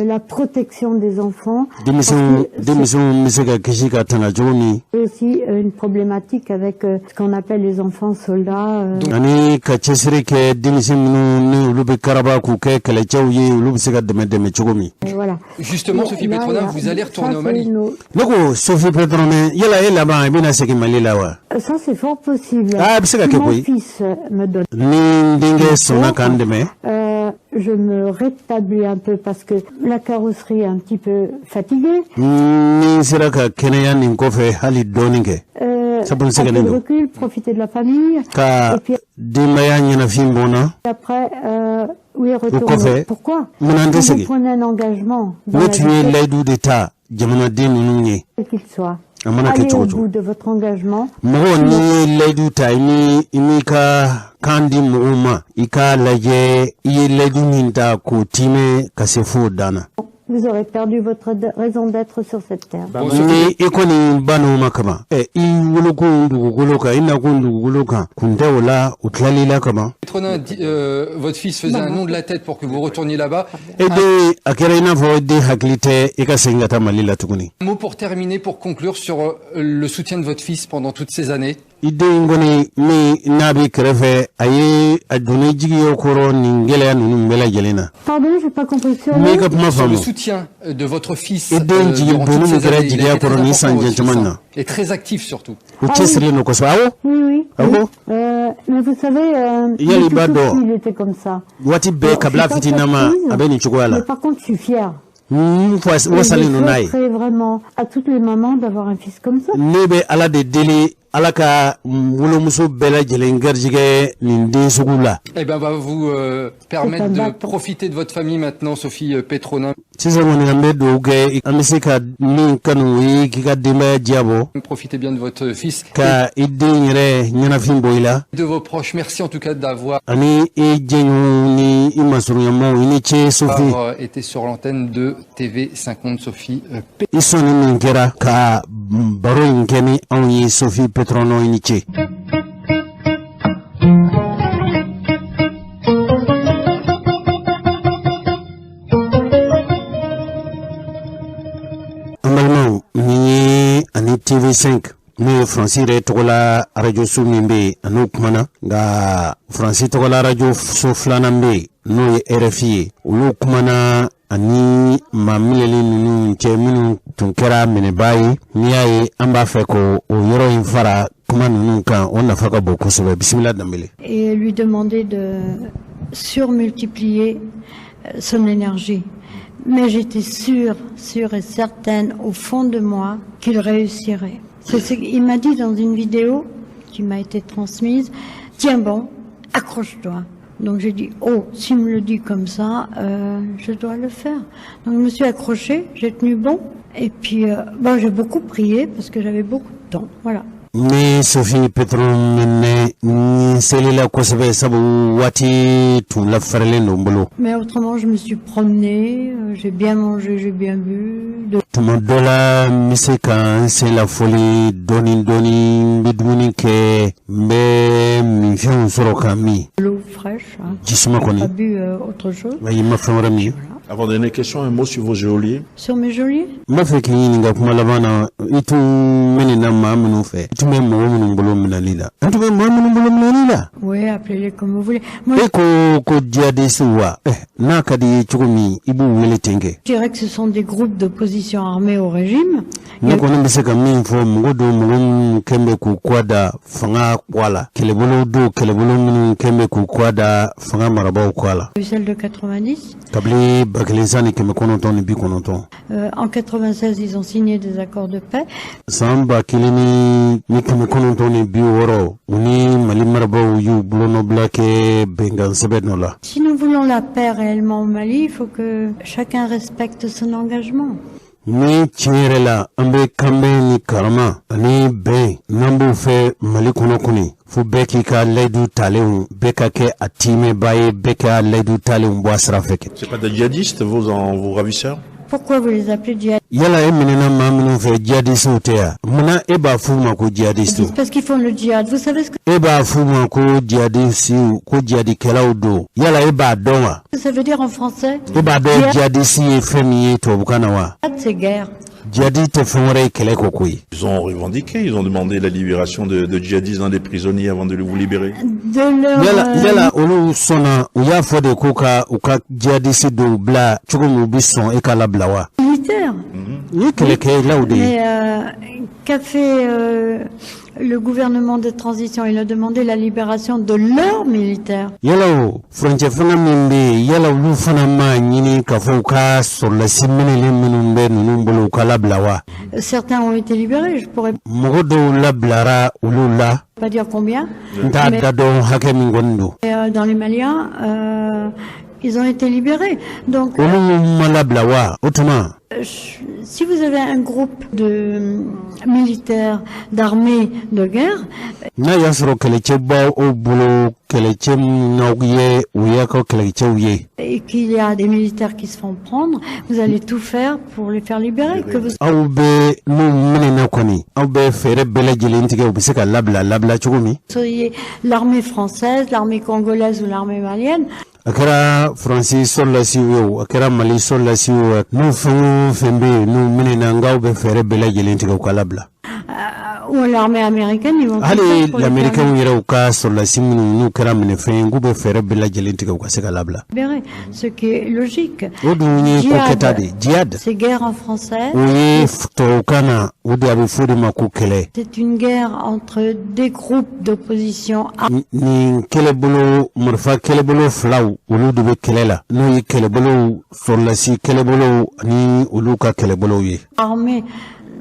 La protection des enfants. Denmisɛnw denmisɛnw bɛ se ka kisi ka tanga cogo min. Aussi une problématique avec ce qu'on appelle les enfants soldats. Ani ka cɛsiri kɛ denmisɛn minnu ni olu bɛ karaba k'u kɛ kɛlɛcɛw ye, olu bɛ se ka dɛmɛ dɛmɛ cogo min. Voilà. Justement, Sophie Pétronin, vous allez retourner au Mali. Ne ko Sophie Pétronin, yala e laban i bɛna segin Mali la wa? Ça, c'est fort possible. Ah, a bɛ se ka kɛ Mon koyi. fils me donne. Ni n denkɛ sɔnna k'an dɛmɛ. Je me rétablis un peu parce que la carrosserie est un petit peu fatiguée. Ni n sera ka kɛnɛya nin kɔfɛ hali dɔɔnin kɛ. Sabu n Un peu sɛgɛnnen de don. recul, profiter de la famille. Ka Et puis denbaya ɲɛnafin bɔ n na. après, oui, retourner. Kɔfɛ, Pourquoi? Munna n tɛ Si vous segin? prenez un engagement dans Ne la tun ye vie, layidu de ta jamanaden ninnu ye. quel qu'il soit, A mana kɛ allez cogo au cogo. bout de votre engagement. Mɔgɔ n'i ye layidu ta, i ni i m'i ka kan di mɔgɔw ma, i k'a lajɛ i ye layidu min ta k'o timɛ ka se fo dan na. Vous aurez perdu votre raison d'être sur cette terre. Bon, Sophie, Ni i kɔni ba n'o ma kaban, ɛ i wolokun dugukolo kan, i nakun dugukolo kan, kun tɛ o la, o tilal'i la kaban. Pétronin, votre fils faisait un nom de la tête pour que vous retourniez là-bas. E den a kɛra i n'a fɔ e den hakili tɛ i ka segin ka taa Mali la tuguni. Un mot pour terminer, pour conclure sur le soutien de votre fils pendant toutes ces années. I den kɔni min n'a b'i kɛrɛfɛ, a ye a donna i jigi kɔrɔ nin gɛlɛya ninnu bɛɛ lajɛlen na. Pardon, j'ai pas compris. Sur N le... b'i ka kuma Sur le faamu. soutien de votre fils I den jigi durant donni toutes min ces kɛra années, il a jigiya été très kɔrɔ nin important san votre jan fils, caman hein, na. et très actif surtout. U cɛsirilen don kosɛbɛ, awɔ. Oui. Ah bon? Mais vous savez, Yali depuis b'a tout dɔn. petit, il était comme ça. Waati bɛɛ Bon, je kabila suis pas fitininama surprise, a bɛ nin cogoya la. Mais par contre, je suis fière. N Et je wasalen don n'a ye. souhaiterais vraiment à toutes les mamans d'avoir un fils comme ça. Ne bɛ Ala de deli, Ala ka wolomuso bɛɛ lajɛlen garijɛgɛ nin den sugu la. Eh ben, va vous permettre C'est un de bâton. profiter de votre famille maintenant, Sophie Pétronin. Sisan kɔni, an bɛ dugawu kɛ, an bɛ se ka min kanu, o ye k'i ka denbaya diyabɔ. Profitez bien de votre fils Ka i den yɛrɛ ɲɛnafin bɔ i la. et de vos proches. Merci en tout cas d'avoir Ani i jɛɲɔgɔnw ni i masurunyamaw, i ni ce Sophie. Été sur l'antenne de TV50, Sophie P. I sɔnni min kɛra ka baro in kɛ ni anw ye, Sophie Pétronin, i ni ce. An balimaw, nin ye ani TV5 n'o ye Faransi yɛrɛ tɔgɔla arajoso min bɛ yen, a n'o kumana, nka Faransi tɔgɔla arajoso filanan bɛ yen, n'o ye RFI ye, olu kumana ani maa minɛlen ninnu cɛ minnu tun kɛra minɛbaa ye. N'i y'a ye an b'a fɛ k'o o yɔrɔ in fara kuma ninnu kan, o nafa ka bon kosɛbɛ. Bisimila Danbele. Et lui demander de surmultiplier son énergie. Mais j'étais sûre, sûre et certaine au fond de moi qu'il réussirait. Il m'a dit dans une vidéo qui m'a été transmise, tiens bon, accroche-toi. Donc j'ai dit, oh, s'il me le dit comme ça, je dois le faire. Donc je me suis accrochée, j'ai tenu bon. Et puis, bon, j'ai beaucoup prié parce que j'avais beaucoup de temps. Voilà. Ni Sophie Pétronin ni selila kosɛbɛ, sabu waati tun lafɛrɛlen don n bolo. Mais autrement, je me suis promenée, j'ai bien mangé, j'ai bien bu. De Tuma dɔ la, n bɛ se ka n sen lafoli dɔɔni dɔɔni, n bɛ dumuni kɛ, n bɛ minfɛnw sɔrɔ ka min. L'eau fraîche. Hein. Jisuma J'ai kɔni. pas bu autre chose. Ayi, n ma fɛn wɛrɛ min. Avant dernière question, un mot sur vos geôliers. Sur mes geôliers? N b'a fɛ k'i ɲininka kuma laban na, i tun minɛna maa minnu fɛ, i tun bɛ mɔgɔ minnu bolo minɛli la, an tun bɛ maa minnu bolo minɛli la. Oui, appelez-les comme vous voulez. Moi, E ko ko djihadiste wa, eh, n'a ka di i ye cogo min, i b'u wele ten kɛ. Je dirais que ce sont des groupes d'opposition armée au régime. Ne kɔni bɛ se ka min fɔ, mɔgɔ don, mɔgɔ minnu kɛn bɛ k'u kɔ da fanga kɔ la, kɛlɛbolo don, kɛlɛbolo minnu kɛn bɛ k'u kɔ da fanga marabaaw kɔ la. Il y a eu celle de 90. Kabini 1990. En 96, ils ont signé des accords de paix. San 1960, u ni Mali marabaaw y'u bolonɔbila kɛ bɛnkan sɛbɛn dɔ la. Si nous voulons la paix réellement au Mali, il faut que chacun respecte son engagement. Ni tiɲɛ yɛrɛ la an bɛ kanbɛn ni karama ani bɛn n'an b'o fɛ Mali kɔnɔ kɔni, fo bɛɛ k'i ka layidu talenw bɛɛ ka kɛ a tiimɛbaa ye, bɛɛ ka layidu talenw bɔ a sira fɛ kɛ. C'est pas des djihadistes, vos ravisseurs? Pourquoi vous les appelez djihadistes? Yala e minɛna maa minnu fɛ, jihadisiw tɛ yan? Munna e b'a f'u ma ko jihadisiw? Parce qu'ils font le djihad. Vous savez ce que E b'a f'u ma ko jihadisiw, ko jihadikɛlaw don. Yala e b'a dɔn wa? Ça veut dire en français? E b'a dɔn jihadisi ye fɛn min ye tubabukan na wa? Djihad, c'est guerre. Jihadi tɛ fɛn wɛrɛ ye, kɛlɛ kɔ koyi. Ils ont revendiqué, ils ont demandé la libération de djihadistes dans des prisonniers avant de vous libérer. De leur Yala yala olu sɔnna, u y'a fɔ de ko ka u ka jihadisi dɔw bila cogo min, u bɛ sɔn e ka labila wa? Militaires. Ni ye kɛlɛkɛlaw de ye. Mais qu'a fait le gouvernement de transition? Il a demandé la libération de leurs militaires. Yala o furancɛ fanga min bɛ yen, yala olu fana ma ɲini k'a fɔ u ka sɔrɔlasi minɛlen minnu bɛ ninnu bolo, u ka labila wa? Certains ont été libérés, je pourrais Mɔgɔ dɔw labilara olu la. pas dire combien. N t'a da dɔn hakɛ min kɔni don. Mais dans les Maliens, ils ont été libérés. Donc, Olu ma labila wa o tuma? si vous avez un groupe de militaires, d'armées de guerre, N'a y'a sɔrɔ kɛlɛcɛ b'aw bolo, kɛlɛcɛ min n'aw ye, u y'a ka kɛlɛcɛw ye, et qu'il y a des militaires qui se font prendre, vous allez tout faire pour les faire libérer. Que vous Aw bɛ n'u minɛna kɔni, aw bɛ fɛɛrɛ bɛɛ lajɛlen tigɛ u bɛ se ka labila cogo min. Soyez l'armée française, l'armée congolaise ou l'armée malienne, A kɛra Faransi sɔrɔlasiw ye o, a kɛra Mali sɔrɔlasiw ye o, n'u fɛn o fɛn bɛ yen, n'u minɛna, n bɛ fɛɛrɛ bɛɛ lajɛlen tigɛ u ka labila. Ou l'armée américaine, ils vont tout faire Hali pour les faire lamɛrikɛnw yɛrɛ, u ka sɔrɔlasi minnu n'u kɛra minɛfɛn ye, k'u bɛ fɛɛrɛ bɛɛ lajɛlen tigɛ u ka se ka labila. Libérer, ce qui est logique. O dun ye ko kɛta de ye, jihad. C'est guerre en français. O ye tubabukan na, o de a bɛ fɔ o de ma ko kɛlɛ. C'est une guerre entre des groupes d'opposition Nin kɛlɛbolo, marifa kɛlɛbolo filaw, olu de bɛ kɛlɛ la, n'o ye kɛlɛbolow, sɔrɔlasi kɛlɛbolow ani olu ka kɛlɛbolow ye armés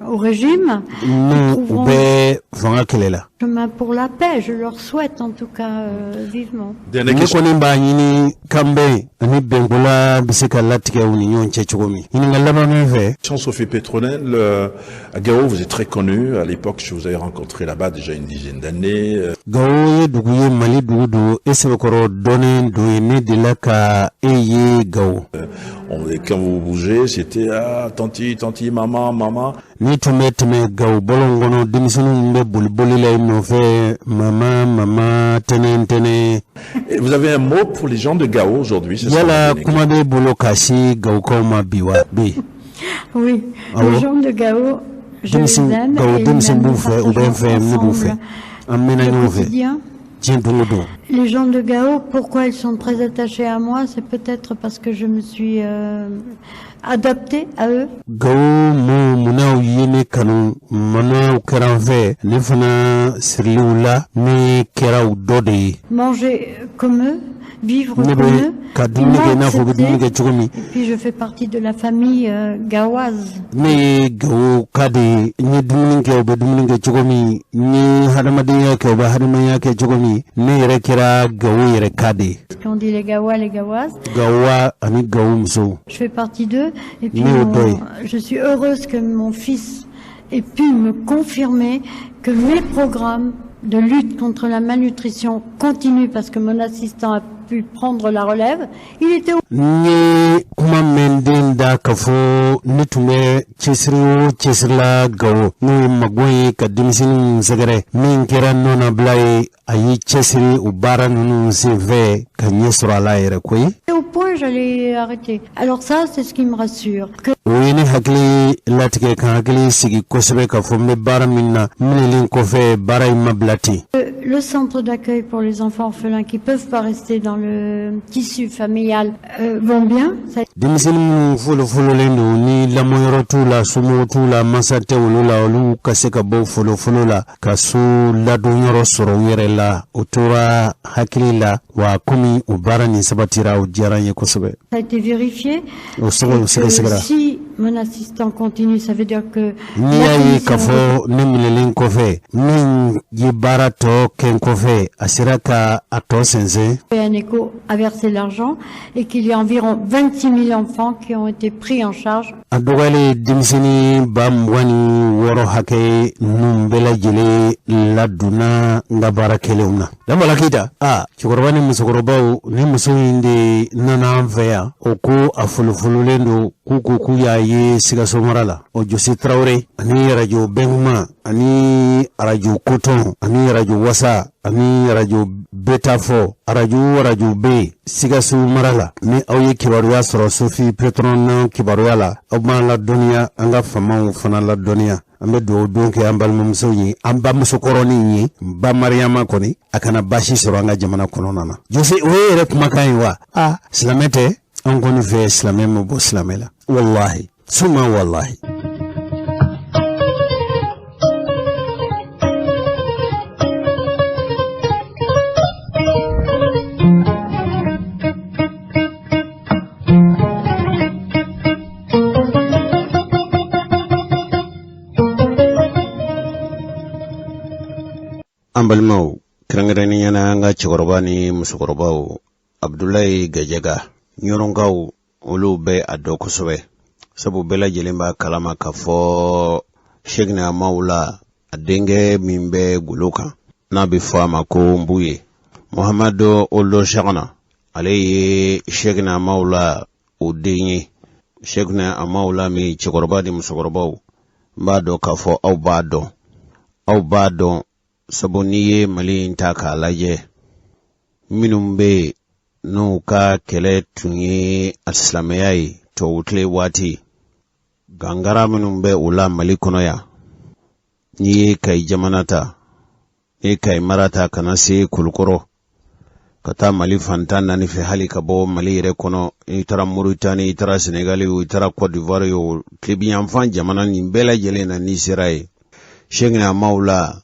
au régime. N'u u bɛ fanga kɛlɛ la. Chemin pour la paix, je leur souhaite en tout cas vivement. Dernière Ne question. kɔni b'a ɲini kanbɛn ani bɛnkola bɛ se ka latigɛ u ni ɲɔgɔn cɛ cogo min. Ɲininkali laban min fɛ. Sophie Pétronin, à Gao, vous êtes très connue. À l'époque, je vous avais rencontré là-bas déjà une dizaine d'années. Gawo ye dugu ye, Mali dugu don, e sɛbɛkɔrɔ dɔnnen don ye. Ne delila ka e ye Gawo. Quand vous bougez, c'était ah, tanti, tanti, maman, maman. N'i tun bɛ tɛmɛ Gawo bɔlɔn kɔnɔ, denmisɛnninw bɛ boli boli la i nɔfɛ: mama, mama, tɛnɛ tɛnɛ. Et vous avez un mot pour les gens de Gao aujourd'hui, c'est ça, Yala Dominique? kuma b'e bolo ka se Gawokaw ma bi wa bi? Oui, Ah les bon? gens de Gao, je les aime. Gawo denmisɛn b'u fɛ, u bɛ n fɛ, ne b'u fɛ, an mɛnna ɲɔgɔn fɛ diɲɛ don o don. Les gens de Gao, pourquoi ils sont très attachés à moi? C'est peut-être parce que je me suis adaptée à eux. Gawo mu, munnaw ye ne kanu, manaw kɛra n fɛ, ne fana siriliw la, ne kɛra u dɔ de ye. Manger comme eux, vivre Ne comme bɛ eux. ka dumuni kɛ i n'a fɔ u bɛ dumuni kɛ cogo min. Et puis je fais partie de la famille gaoise. Ne ye Gawo ka de ye. N ye dumuni kɛ u bɛ dumuni kɛ cogo min, n ye hadamadenya kɛ u bɛ hadamadenya kɛ cogo min, ne yɛrɛ kɛra Gawo yɛrɛ ka de ye. Qu'on dit les Gawa, les Gaoises. Gawa ani Gawo musow. Je fais partie d'eux. Et puis Ne y'o dɔ ye. Je suis heureuse que mon fils ait pu me confirmer que mes programmes de lutte contre la malnutrition continuent parce que mon assistant a pu prendre la relève. Il était N ye kuma mɛn den da k'a fɔ ne tun bɛ cɛsiri o cɛsiri la Gawo, n'o ye mago ye ka denmisɛnninw sɛgɛrɛ, min kɛra nɔnabila ye, a y'i cɛsiri o baara ninnu senfɛ ka ɲɛ sɔrɔ a la yɛrɛ koyi. Au point, j'allais arrêter. Alors ça, c'est ce qui me rassure. Que O ye ne hakili latigɛ ka hakili sigi kosɛbɛ k'a fɔ n bɛ baara min na, minɛlen kɔfɛ, baara in ma bila ten. Le centre d'accueil pour les enfants orphelins qui peuvent pas rester dans le tissu familial vont bien. Ça Denmisɛnnin minnu folofololen don, ni lamɔyɔrɔ t'u la, somɔgɔw t'u la, masa tɛ olu la, olu ka se ka bɔ folofolo la ka so ladonyɔrɔ sɔrɔ u yɛrɛ la, o tora hakili la wa. Komi o baara nin sabatira, o diyara n ye kosɛbɛ. A été vérifié. O sɛgɛ o Et que sɛgɛsɛgɛra. si mon assistant continue, ça veut dire que N'i la y'a ye k'a commission fɔ ne minɛlen kɔfɛ, min ye baara tɔ kɛ n kɔfɛ, a sera ka a tɔ sɛnsɛn. européenne ECHO a versé l'argent et qu'il y a environ 26 000 enfants qui ont été pris en charge A dɔgɔyalen denmisɛnnin 26 000 hakɛ ninnu bɛɛ lajɛlen ladonna n ka baara. kɛlenw na. Danbala Keyita, a cɛkɔrɔba ni musokɔrɔbaw ni muso in de nana an fɛ yan, o ko a folofololen don, k'u ko k'u y'a ye Sikaso mara la. O Jose Tarawele ani arajo Bɛnkuma ani arajo Kotɔn ani arajo Wasa ani arajo Betafɔ, arajo o arajo bɛ yen Sikaso mara la, ni aw ye kibaruya sɔrɔ Sophie Petron kibaruya la, aw b'an ladɔnniya, an ka faamaw fana ladɔnniya. An bɛ dugawu don kɛ an balimamuso ye, an bamusokɔrɔnin ye, ba Mariyama kɔni, a kana baasi sɔrɔ an ka jamana kɔnɔna na. Jose, o ye yɛrɛ kumakan ye wa? A silamɛ tɛ an kɔni fɛ, silamɛ ma bɔ silamɛ la, walahi suma walahi. An balimaw, kɛrɛnkɛrɛnnenya na an ka cɛkɔrɔba ni musokɔrɔbaw, Abudulayi Gajaga, Ɲɔrɔnkaw, olu bɛ a dɔn kosɛbɛ, sabu bɛɛ lajɛlen b'a kalama k'a fɔ Sɛkina Mawula, a denkɛ min bɛ golo kan, n'a bɛ fɔ a ma ko Nbuye Muhamadu Olu Sɛkina, ale ye Sɛkina Mawula o den ye. Sɛkina Mawula min cɛkɔrɔba ni musokɔrɔbaw, n b'a dɔn k'a fɔ aw b'a dɔn, aw b'a dɔn, sabu n'i ye Mali in ta k'a lajɛ, minnu bɛ yen n'u ka kɛlɛ tun ye alisilamɛya ye tubabu tile waati, gangara minnu bɛ u la Mali kɔnɔ yan, n'i ye Kayi jamana ta, n'i ye Kayi mara ta ka na se Kulukɔrɔ, ka taa Mali fan 14 fɛ, hali ka bɔ Mali yɛrɛ kɔnɔ, i taara Moritani, i taara Senegali, i taara Cote d'Ivoire ye o, tilebinyanfan jamana nin bɛɛ lajɛlen na n'i sera yen, Sɛkina Mawula,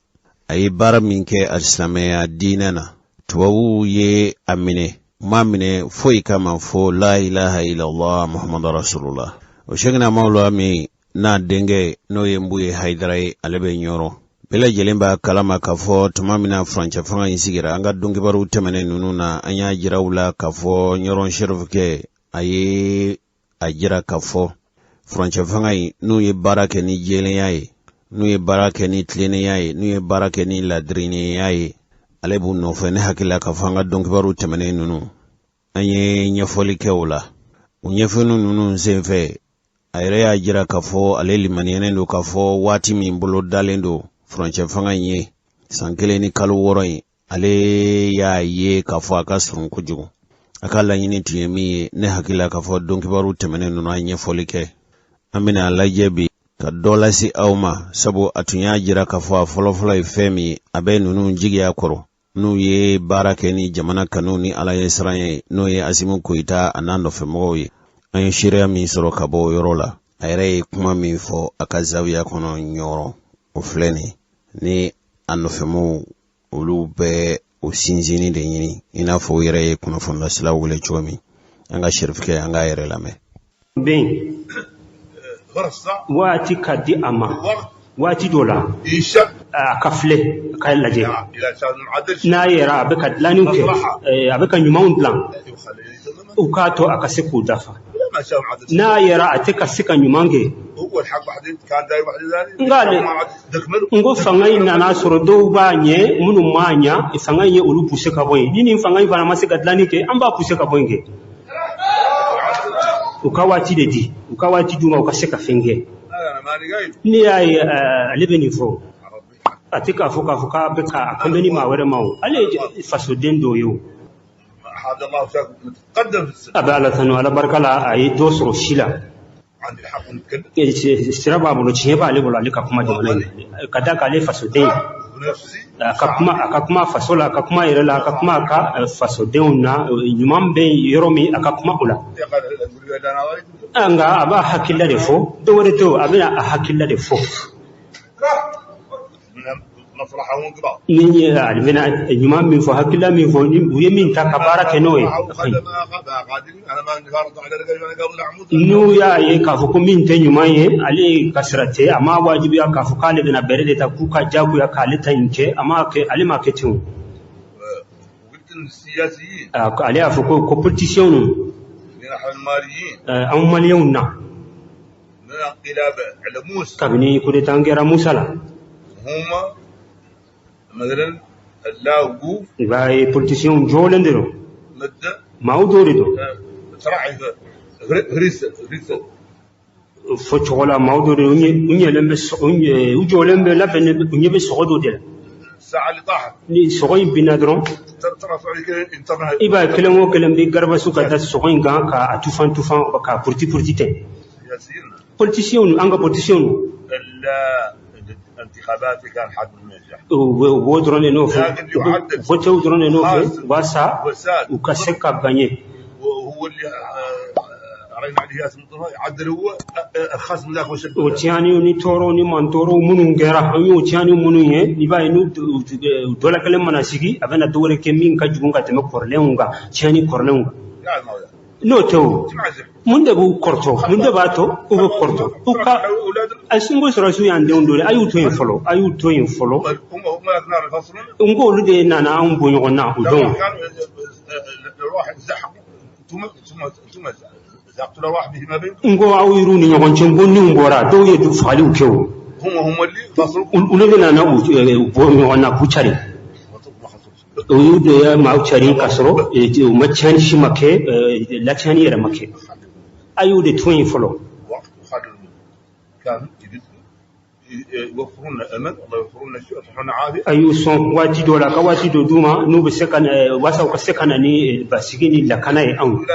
a ye baara min kɛ alisilamɛya diinɛ na, tubabuw ye a minɛ, u m'a minɛ foyi kama fo la ilaha illallah muhammadu rasulullah. O Sɛkina Mawula min n'a denkɛ n'o ye Nbuye Hayidara ye, ale bɛ Ɲɔrɔ. Bɛɛ lajɛlen b'a kalama k'a fɔ tuma min na furancɛ fanga in sigira, an ka donkibaru tɛmɛnen ninnu na, an y'a jira u la k'a fɔ Ɲɔrɔ serifukɛ, a ye a jira k'a fɔ furancɛ fanga in, n'u ye baara kɛ ni jɛlenya ye, n'u ye baara kɛ ni tilennenya ye, n'u ye baara kɛ ni ladirinnenya ye, ale b'u nɔfɛ. Ne hakili la k'a fɔ an ka donkibaru tɛmɛnen ninnu, an ye ɲɛfɔli kɛ o la. O ɲɛfɔli ninnu senfɛ, a yɛrɛ y'a jira k'a fɔ ale limaniyalen don k'a fɔ waati min bolo dalen don furancɛ fanga in ye, san 1 ni kalo 6 in, ale y'a ye k'a fɔ a ka surun kojugu. A ka laɲini tun ye min ye, ne hakili la k'a fɔ donkibaru tɛmɛnen ninnu an ye ɲɛfɔli kɛ. An bɛna a lajɛ bi ka dɔ lase aw ma, sabu a tun y'a jira k'a fɔ a fɔlɔfɔlɔ ye fɛn min ye, a bɛ ninnu jigiya kɔrɔ, n'u ye baara kɛ ni jamana kanu ni Ala ɲɛ siran ye, n'o ye Asimi Goyita a n'a nɔfɛmɔgɔw ye. An ye seereya min sɔrɔ ka bɔ o yɔrɔ la, a yɛrɛ ye kuma min fɔ a ka zawiya kɔnɔ Ɲɔrɔ, o filɛ nin ye. Ni a nɔfɛmɔgɔw olu bɛ o sinsinni de ɲini, i n'a fɔ u yɛrɛ ye kunnafonilasilaw wele cogo min. An ka serifukɛ, an k'a yɛrɛ lamɛn. Bɛ yen waati ka di a ma waati dɔ la, a ka filɛ, a ka lajɛ n'a yɛrɛ a bɛ ka dilanni kɛ, a bɛ ka ɲumanw dilan, u k'a to a ka se k'u dafa. N'a yɛrɛ a tɛ ka se ka ɲuman kɛ, nka n ko fanga in nana sɔrɔ dɔw b'a ɲɛ, minnu m'a ɲa, fanga in ye olu puse ka bɔ yen. Ni nin fanga in fana ma se ka dilanni kɛ, an b'a puse ka bɔ yen kɛ. U ka waati de di, u ka waati d'u ma, u ka se ka fɛn kɛ. Ne y'a ye ale bɛ nin fɔ, a tɛ k'a fɔ k'a bɛ ka a kan bɛ ni maa wɛrɛ ma o, ale ye fasoden dɔ ye o. A bɛ Ala tanu, Ala barika la, a ye dɔ sɔrɔ si la. Sira b'a bolo, tiɲɛ b'ale bolo, ale ka kuma jamana in na, ka d'a kan ale ye fasoden ye. A ka kuma, a ka kuma faso la, a ka kuma yɛrɛ la, a ka kuma a ka fasodenw na. Ɲuman bɛ yɔrɔ min, a ka kuma o la. Nka a b'a hakilila de fɔ, dɔ wɛrɛ tɛ o, a bɛna a hakilila de fɔ. Ni ye ale bɛna ɲuman min fɔ, hakilila min fɔ, ni u ye min ta ka baara kɛ n'o ye, n'u y'a ye k'a fɔ ko min tɛ ɲuman ye, ale ka sira tɛ, a m'a wajibiya k'a fɔ k'ale bɛna bɛrɛ de ta k'u ka jagoya k'ale ta in kɛ. A m'a kɛ, ale m'a kɛ ten o. Ale y'a fɔ ko politiciens, anw maliyɛnw na, kabini coup d'état kɛra Musa la, I b'a ye politiciens jɔlen de don, maaw dɔw de don fɔ cogo la, maaw dɔw de u ɲɛlen bɛ, u jɔlen bɛ labɛnnen, u ɲɛ bɛ sogo dɔ de la. Ni sogo in binna dɔrɔn, i b'a ye kelen o kelen bɛ garibasu ka da sogo in kan k'a tufan tufan, k'a puruti puruti ten. Politiciens, an ka politiciens, u b'o dɔrɔn de nɔfɛ, votew dɔrɔn de nɔfɛ, walasa u ka se ka gagner. O tiɲɛniw ni tɔɔrɔw ni mantɔɔrɔw minnu kɛra, an y'o tiɲɛni minnu ye, i b'a ye n'u dɔ la kelen mana sigi, a bɛna dɔ wɛrɛ kɛ min ka jugu ka tɛmɛ kɔrɔlenw kan, tiɲɛni kɔrɔlenw kan. N'o tɛ o, mun de b'u kɔrɔtɔ? Mun de b'a to u bɛ kɔrɔtɔ? U ka a sunko sɔrɔsiw y'an denw dɔ ye, a y'u to yen fɔlɔ, a y'u to yen fɔlɔ. N ko olu de nana anw bɔ ɲɔgɔn na o don. N ko aw yɛrɛw ni ɲɔgɔn cɛ, n ko niw bɔra, dɔw ye fagaliw kɛ o. Olu de nana u bɔ ɲɔgɔn na k'u cari. O y'u de ye maaw cari k'a sɔrɔ u ma tiɲɛni si ma kɛ, latiɲɛni yɛrɛ ma kɛ. A y'u de to yen fɔlɔ. A y'u sɔn waati dɔ la, ka waati dɔ d'u ma n'u bɛ se ka walasa u ka se ka na ni basigi ni lakana ye anw.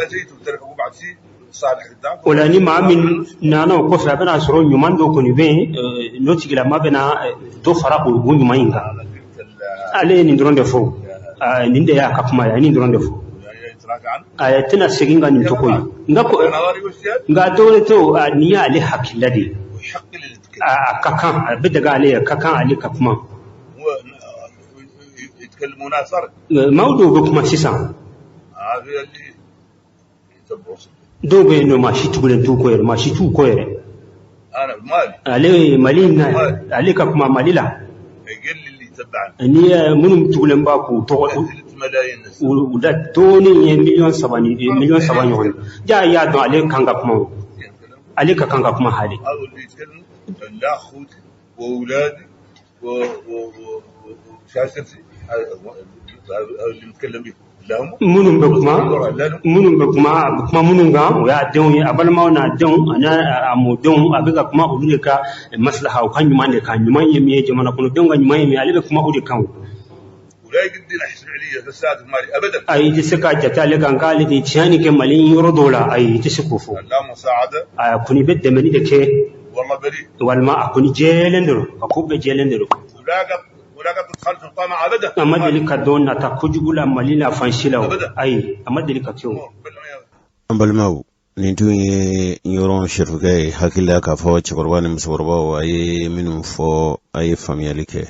O la ni maa min nana o kɔfɛ, a bɛna sɔrɔ ɲuman dɔ kɔni bɛ yen, n'o tigilama bɛna dɔ fara o ɲuman in kan. Ale ye nin dɔrɔn de fɔ, nin de y'a ka kuma ye, a ye nin dɔrɔn de fɔ. A tɛna segin ka nin tɔgɔ ye. Nka dɔwɛrɛ tɛ o, nin y'ale hakilila de ye. A ka kan, a bɛ daga ale ye, a ka kan ale ka kuma. Maaw dɔw bɛ kuma sisan, dɔw bɛ yen nɔ, maa si tugulen t'u kɔ yɛrɛ, maa si t'u kɔ yɛrɛ. Ale ye Mali in na, ale ka kuma Mali la. Ni minnu tugulen b'a k'u tɔgɔ u da dɔɔnin ye 3 miliyɔn ni 3 miliyɔn ɲɔgɔn ye. Ja y'a dɔn ale kan ka kuma o, ale ka kan ka kuma hali. Minnu bɛ kuma, minnu bɛ kuma, a bɛ kuma minnu kan, o y'a denw ye, a balimaw n'a denw ani a mɔdenw, a bɛ ka kuma olu de ka maslaha, u ka ɲuman de kan. Ɲuman ye min ye, jamana kɔnɔdenw ka ɲuman ye min ye, ale bɛ kuma o de kan o. Ayi, i tɛ se k'a jate ale kan k'ale de tiɲɛni kɛ Mali yɔrɔ dɔw la, ayi, i tɛ se k'o fɔ. A kɔni bɛ dɛmɛni de kɛ, walima a kɔni jɛlen de don, a ko bɛɛ jɛlen de don. A ma deli ka dɔn nata kojugu la Mali la fan si la o, ayi, a ma deli ka kɛ o. An balimaw, nin tun ye Ɲɔrɔn sɛrifukɛ ye, hakili la k'a fɔ cɛkɔrɔba ni musokɔrɔbaw a ye minnu fɔ, a ye faamuyali kɛ.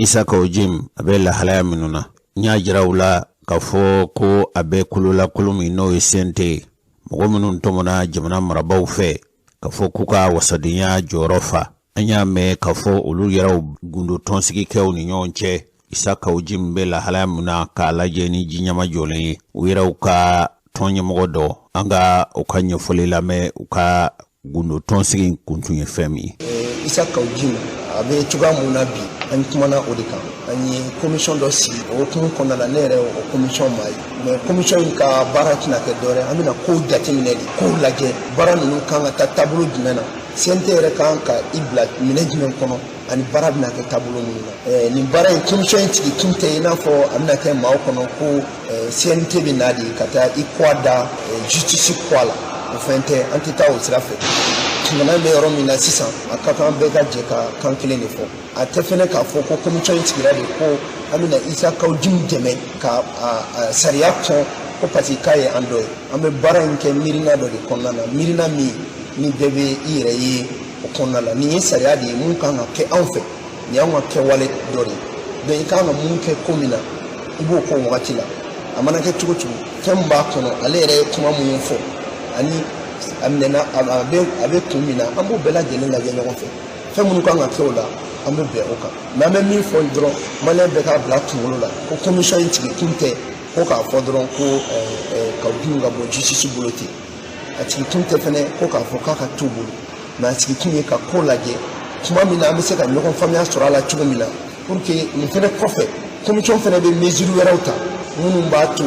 Isa Kaw Jim a bɛ lahalaya minnu na, n y'a jira u la k'a fɔ ko a bɛ kolo la, kolo min n'o ye CNT ye, mɔgɔ minnu tɔmɔna jamana marabaaw fɛ k'a fɔ k'u ka wasadenya jɔyɔrɔ fa. An y'a mɛn k'a fɔ olu yɛrɛw gundo tɔnsigikɛw ni ɲɔgɔn cɛ, Isa Kaw Jim bɛ lahalaya min na k'a lajɛ ni ji ɲama jɔlen ye. U yɛrɛw ka tɔn ɲɛmɔgɔ dɔ, an ka u ka ɲɛfɔli lamɛn, u ka gundo tɔnsigi kun tun ye fɛn min ye. Isa Kaw Jim a bɛ cogoya mun na bi, an kumana o de kan. An ye commission dɔ sigi, o hukumu kɔnɔna la, ne yɛrɛ o commission maa ye. Mais commission in ka baara tɛna kɛ dɔwɛrɛ, an bɛna kow jateminɛ de, kow lajɛ, baara ninnu kan ka taa taabolo jumɛn na, CNT yɛrɛ kan ka i bila minɛn jumɛn kɔnɔ, ani baara bɛna kɛ taabolo minnu na. Nin baara in, commission in sigi kun tɛ i n'a fɔ a bɛna kɛ maaw kɔnɔ ko CNT bɛ na de ka taa i kɔ da justice kɔ la, o fɛn tɛ, an tɛ taa o sira fɛ. Jamana bɛ yɔrɔ min na sisan, a ka kan bɛɛ ka jɛ ka kan kelen de fɔ. A tɛ fɛnɛ k'a fɔ ko commission in sigira de ko an bɛna Isa Kaw Jim dɛmɛ ka sariya kɔn ko parce que k'a ye an dɔ ye. An bɛ baara in kɛ miirina dɔ de kɔnɔna na, miirina min ni bɛɛ bɛ i yɛrɛ ye o kɔnɔna la. Nin ye sariya de ye mun kan ka kɛ anw fɛ, nin y'anw ka kɛwale dɔ de ye. Donc i kan ka mun kɛ ko min na, i b'o k'o wagati la. A mana kɛ cogo cogo, fɛn min b'a kɔnɔ, ale yɛrɛ ye kuma minnu fɔ ani A minɛna, a bɛ kun min na, an b'o bɛɛ lajɛlen lajɛ ɲɔgɔn fɛ. Fɛn minnu kan ka kɛ o la, an bɛ bɛn o kan. Mais an bɛ min fɔ dɔrɔn, maliyɛn bɛɛ k'a bila kunkolo la ko commission in sigi kun tɛ ko k'a fɔ dɔrɔn ko Kaou Djim ka bɔ justice bolo ten. A sigi kun tɛ fɛnɛ ko k'a fɔ k'a ka t'u bolo, mais a sigi kun ye ka ko lajɛ tuma min na an bɛ se ka ɲɔgɔn faamuya sɔrɔ a la cogo min na, pour que nin fɛnɛ kɔfɛ, commission fɛnɛ bɛ mesure wɛrɛw ta minnu b'a to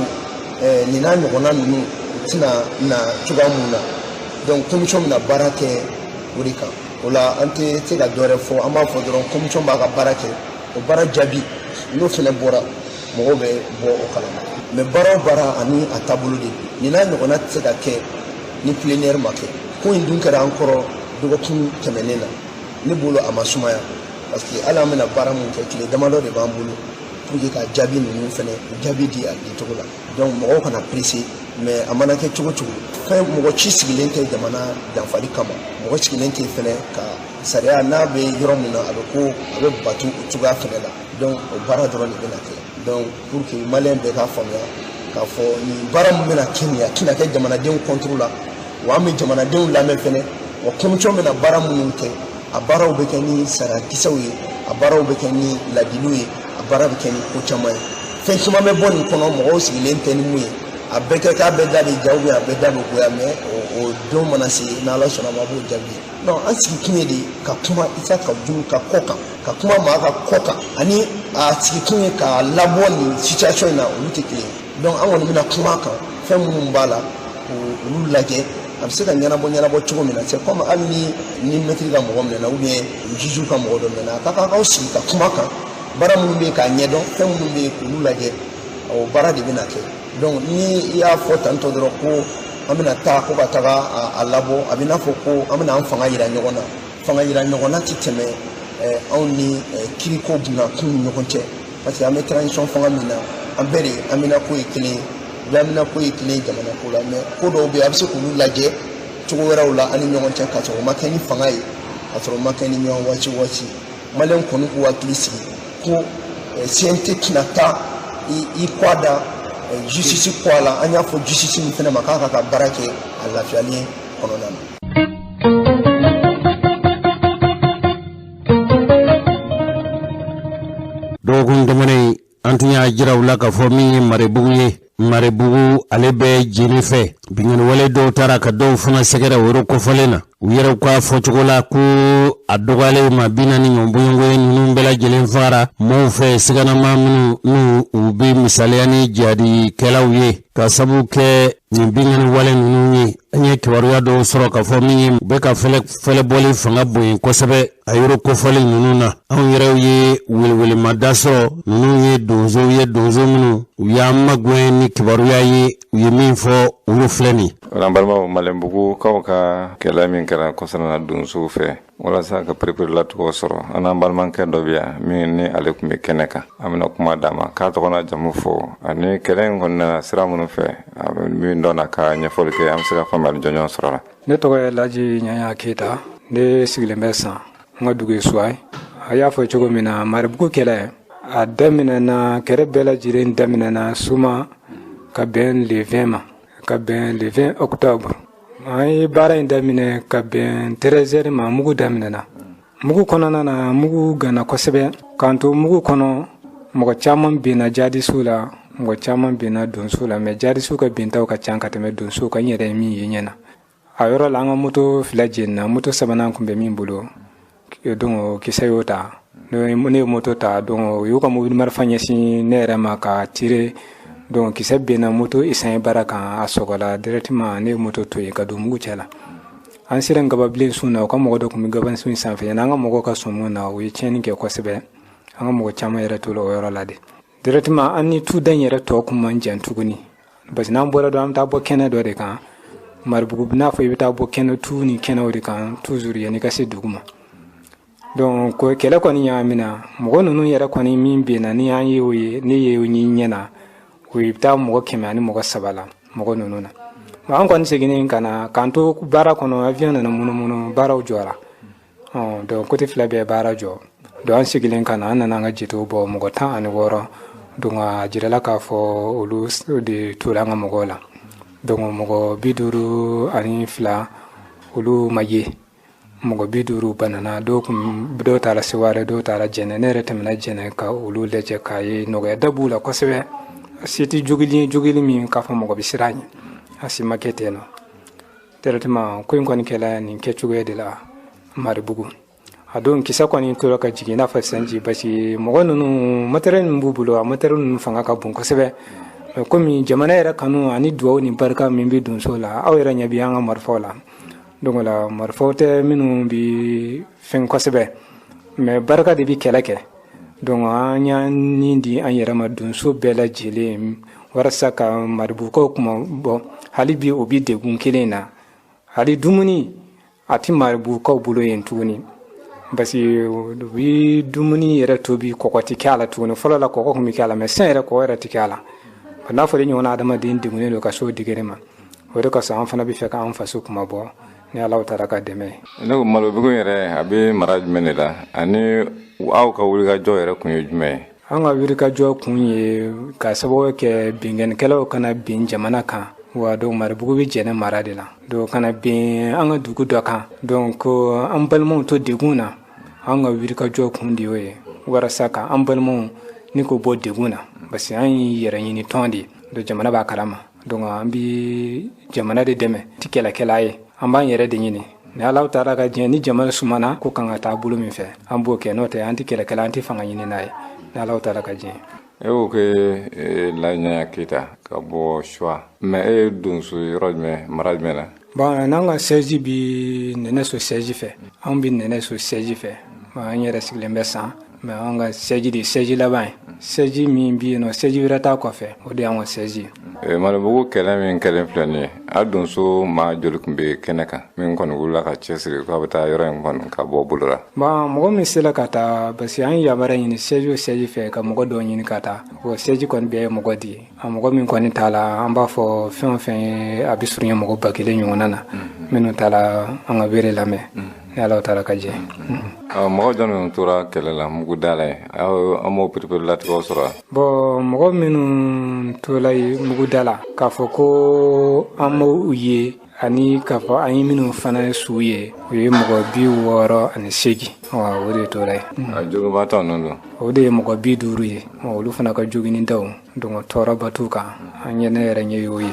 nin n'a ɲɔgɔnna ninnu u tɛna na cogoya mun na. Donc commission bɛna baara kɛ o de kan. O la, an tɛ se ka dɔ wɛrɛ fɔ, an b'a fɔ dɔrɔn commission b'a ka baara kɛ. O baara jaabi, n'o fɛnɛ bɔra, mɔgɔw bɛ bɔ o kalama. Mais baara o baara ani a taabolo de don. Nin n'a ɲɔgɔnna tɛ se ka kɛ ni plénière ma kɛ. Ko in dun kɛra an kɔrɔ dɔgɔkun tɛmɛnen na. Ne bolo, a ma sumaya, parce que hali an bɛna baara mun kɛ, tile damadɔ de b'an bolo pour que ka jaabi ninnu fɛnɛ jaabi di a dicogo la. Donc mɔgɔw kana pressé, mais a mana kɛ cogo cogo, fɛn mɔgɔ ci sigilen tɛ jamana danfali kama, mɔgɔ sigilen tɛ fɛnɛ ka sariya n'a bɛ yɔrɔ min na, a bɛ ko a bɛ bato o cogoya fɛnɛ la. Donc o baara dɔrɔn de bɛna kɛ. Donc pour que maliyɛn bɛɛ k'a faamuya k'a fɔ nin baara min bɛna kɛ nin ye, a tɛna kɛ jamanadenw contre la. Wa an bɛ jamanadenw lamɛn fɛnɛ. Wa commission bɛna baara minnu kɛ, a baaraw bɛ kɛ ni sariyakisɛw ye, a baaraw bɛ kɛ ni ladiliw ye, a baara bɛ kɛ ni ko caman ye. Fɛn caman bɛ bɔ nin kɔnɔ, mɔgɔw sigilen tɛ ni mun ye. A bɛɛ kɛ k'a bɛɛ da bɛ ja, a bɛɛ da bɛ goya, mais o don mana se, n'Ala sɔnna ma, a b'o jaabi. Non, an sigi kun ye de ka kuma Issa Kaou Djim ka kɔ kan, ka kuma maa ka kɔ kan, ani a sigi kun ye k'a labɔ nin situation in na, olu tɛ kelen ye. Donc an kɔni bɛna kuma a kan, fɛn minnu b'a la, olu lajɛ, a bɛ se ka ɲɛnabɔ ɲɛnabɔ cogo min na. C'est comme hali ni maître ka mɔgɔ minɛna ou bien juge ka mɔgɔ dɔ minɛna, a ka kan k'aw sigi ka kuma kan, baara minnu bɛ yen k'a ɲɛdɔn, fɛn minnu bɛ yen k'olu lajɛ, o baara de bɛna kɛ. Donc ni i y'a fɔ tantɔ dɔrɔn ko an bɛna taa ko ka taga a labɔ, a bɛ n'a fɔ ko an bɛna an fanga yira ɲɔgɔn na. Fanga yira ɲɔgɔn na tɛ tɛmɛ anw ni kiriko bunakun ni ɲɔgɔn cɛ, parce que an bɛ transition fanga min na, an bɛɛ de amina ko ye kelen ye, bɛɛ amina ko ye kelen ye jamana ko la. Mais ko dɔw bɛ yen, a bɛ se k'olu lajɛ cogo wɛrɛw la an ni ɲɔgɔn cɛ, k'a sɔrɔ o ma kɛ ni fanga ye, k'a sɔrɔ o ma kɛ ni ɲɔgɔn waati waati. Maliyɛn kɔni k'u hakili sigi ko CNT tɛna taa i kɔ da justice kɔ a la. An y'a fɔ justice min fɛnɛ ma k'a ka baara kɛ a lafiyalen kɔnɔna na. Dɔgɔkun tɛmɛnen, an tun y'a jira u la k'a fɔ min ye Marebugu ye, Marebugu ale bɛ jeni fɛ, binkanniwale dɔw taara ka dɔw fana sɛgɛrɛ o yɔrɔ kofɔlen na. U yɛrɛw k'a fɔcogo la ko a dɔgɔyalen ma 40 ɲɔgɔn bɔɲɔgɔn ye. Ninnu bɛɛ lajɛlen fagara mɔɔw fɛ, siganama minnu n'u u bɛ misaliya ni jihadikɛlaw ye. Ka sabu kɛ nin binkanniwale ninnu ye, an ye kibaruya dɔw sɔrɔ k'a fɔ min ye, u bɛ ka fɛlɛbɔli fanga bonya kosɛbɛ a yɔrɔ kofɔlen ninnu na. Anw yɛrɛw ye welewelemada sɔrɔ, ninnu ye donsow ye, donso minnu u y'an magɛn ni kibaruya ye. U ye min fɔ, olu filɛ nin. An balimaw, Malɛnbugukaw ka kɛlɛ min kɛra kɔsana na donsow fɛ walasa ka pereperelatigɛw sɔrɔ, an n'an balimakɛ dɔ bɛ yan min ni ale tun bɛ kɛnɛ kan. An bɛna kuma d'a ma k'a tɔgɔ n'a jamu fɔ, ani kɛlɛ in kɔni nana sira minnu fɛ, a bɛ min dɔn na ka ɲɛfɔli kɛ, an bɛ se ka faamuyali jɔnjɔn sɔrɔ a la. Ne tɔgɔ ye Laji Ɲaɲa Keyita, ne sigilen bɛ San, n ka dugu ye Suwa ye. A y'a fɔ cogo min na, Maribugu kɛlɛ a daminɛna, kɛlɛ bɛɛ lajɛlen daminɛna suma ka bɛn le 20 ma, ka bɛn le 20 octobre. An ye baara in daminɛ ka bɛn 13 heures ma. Mugu daminɛna, mugu kɔnɔna na, mugu ganna kosɛbɛ. K'an to mugu kɔnɔ, mɔgɔ caman binna jadisiw la, mɔgɔ caman binna donsow la, mais jadisiw ka bintaw ka ca ka tɛmɛ donsow kan. N yɛrɛ ye min ye ɲɛ na a yɔrɔ la, an ka moto fila jenina. Moto sabanan tun bɛ min bolo, donc kisɛ y'o ta. Ne ye moto ta, donc u y'u ka mobili marifa ɲɛsin ne yɛrɛ ma ka tirer, donc kisɛ benna moto isan baara kan, a sɔgɔla directement. Ne ye moto to yen ka don mugu cɛ la. An sera Gababilen sun na, u ka mɔgɔ dɔ tun bɛ gabasun sanfɛ. Yanni an ka mɔgɔw ka sɔn mun na, u ye tiɲɛni kɛ kosɛbɛ. An ka mɔgɔ caman yɛrɛ tola o yɔrɔ la de directement. An ni tuda in yɛrɛ tɔ kun man jan tuguni, parce que n'an bɔra dɔrɔn, an bɛ taa bɔ kɛnɛ dɔ de kan Maribugu, n'a fɔ i bɛ taa bɔ kɛnɛ tu ni kɛnɛw de kan toujours yanni i ka se dugu ma. Donc ko kɛlɛ kɔni ɲagamina. Mɔgɔ ninnu yɛrɛ kɔni min benna ni an ye o ye, ne ye o ɲɛ na, o bɛ taa mɔgɔ 130 la mɔgɔ ninnu na. An kɔni seginnen ka na k'an to baara kɔnɔ, avion nana munumunu, baaraw jɔra. Donc côté fila bɛɛ baara jɔ. Donc an seginnen ka na, an nana an ka jetew bɔ, mɔgɔ 16. Donc a jirala k'a fɔ olu de tora an ka mɔgɔw la. Donc mɔgɔ 52 olu ma ye, mɔgɔ 50 banana. Dɔw kun, dɔw taara Seware, dɔw taara Jɛnɛ. Ne yɛrɛ tɛmɛna Jɛnɛ ka olu lajɛ k'a ye nɔgɔya da b'u la kosɛbɛ. A si tɛ jogili jogili min k'a fɔ mɔgɔ bɛ siran ɲɛ, a si ma kɛ ten nɔ directement. Ko in kɔni kɛla nin kɛcogoya de la Maribugu. A don kisɛ kɔni tora ka jigin i n'a fɔ sanji, parce que mɔgɔ ninnu, matériel min b'u bolo, a matériel ninnu fanga ka bon kosɛbɛ. Mais komi jamana yɛrɛ kanu ani duwawu ni barika min bɛ donso la, aw yɛrɛ ɲɛ bɛ an ka marifaw la. Donc la marifaw tɛ minnu bɛ fɛn kosɛbɛ, mais barika de bɛ kɛlɛ kɛ. Donc an y'an ni di an yɛrɛ ma, donso bɛɛ lajɛlen, walasa ka Maribugukaw kuma bɔ. Hali bi o bi degun kelen na, hali dumuni a ti Maribugukaw bolo yen tuguni, parce que u bi dumuni yɛrɛ tobi, kɔgɔ ti kɛ a la tuguni. Fɔlɔ la kɔgɔ tun bɛ kɛ a la, mais sisan yɛrɛ kɔgɔ yɛrɛ ti kɛ a la. N'a fɔra i ɲɔgɔnna adamaden degunnen don ka s'o degré ma, o de kosɔn an fana bɛ fɛ k'an faso kuma bɔ ni Ala taara ka dɛmɛ ye. Ne ko Malobugu yɛrɛ, a bɛ mara jumɛn de la, ani aw ka wulikajɔ yɛrɛ kun ye jumɛn ye? An ka wulikajɔ kun ye ka sababu kɛ binkannikɛlaw kana bin jamana kan wa. Donc Maribugu bɛ Jɛnɛ mara de la, donc kana bin an ka dugu dɔ kan, donc an balimaw to degun na. An ka wulikajɔ kun de y'o ye, walasa ka an balimaw ni k'o bɔ degun na, parce que an ye yɛrɛ ɲini tɔn de ye. Donc jamana b'a kalama, donc an bi jamana de dɛmɛ, ti kɛlɛkɛla ye, an b'an yɛrɛ de ɲini. Ni Ala taara ka diɲɛ ni jamana sumana, ko kan ka taa bolo min fɛ, an b'o kɛ. N'o tɛ, an tɛ kɛlɛkɛla, an tɛ fanga ɲini n'a ye, ni Ala taara ka diɲɛ. E ko ke Laɲaya Keyita ka bɔ Suwa, mais e ye donso yɔrɔ jumɛn, mara jumɛn na? Bon, n'an ka siège bi Nɛnɛso siège fɛ, an bi Nɛnɛso siège fɛ. An yɛrɛ sigilen bɛ San, mais an ka siège de siège laban ye, siège min bɛ yen nɔ, siège wɛrɛ t'a kɔfɛ, o de y'an ka siège ye. Malibugu kɛlɛ min kɛlen filɛ nin ye, a donso maa joli tun bɛ kɛnɛ kan min kɔni wulila ka cɛsiri k'a bɛ taa yɔrɔ in kɔni ka bɔ bolo la? Bon, mɔgɔ min sera ka taa, parce que an ye yamaruya ɲini siège o siège fɛ ka mɔgɔ dɔw ɲini ka taa. O siège kɔni bɛɛ ye mɔgɔ di ye. A mɔgɔ min kɔni t'a la, an b'a fɔ fɛn o fɛn ye, a bɛ surunya mɔgɔ 1000 ɲɔgɔnna na minnu t'a la an ka wele lamɛn, ni Ala taara ka jɛ. Mɔgɔ jɔnni tora kɛlɛ la mugu da la yen, an m'o pereperelatigɛw sɔrɔ? Bon, mɔgɔ minnu tola yen mugu da la, k'a fɔ ko an m'u ye ani k'a fɔ an ye minnu fana su ye, o ye mɔgɔ 68, o de tora yen. Joginbaatɔ ninnu don? O de ye mɔgɔ 50 ye, olu fana ka joginitaw, donc tɔɔrɔba t'u kan. An ɲɛ, ne yɛrɛ ɲɛ y'o ye,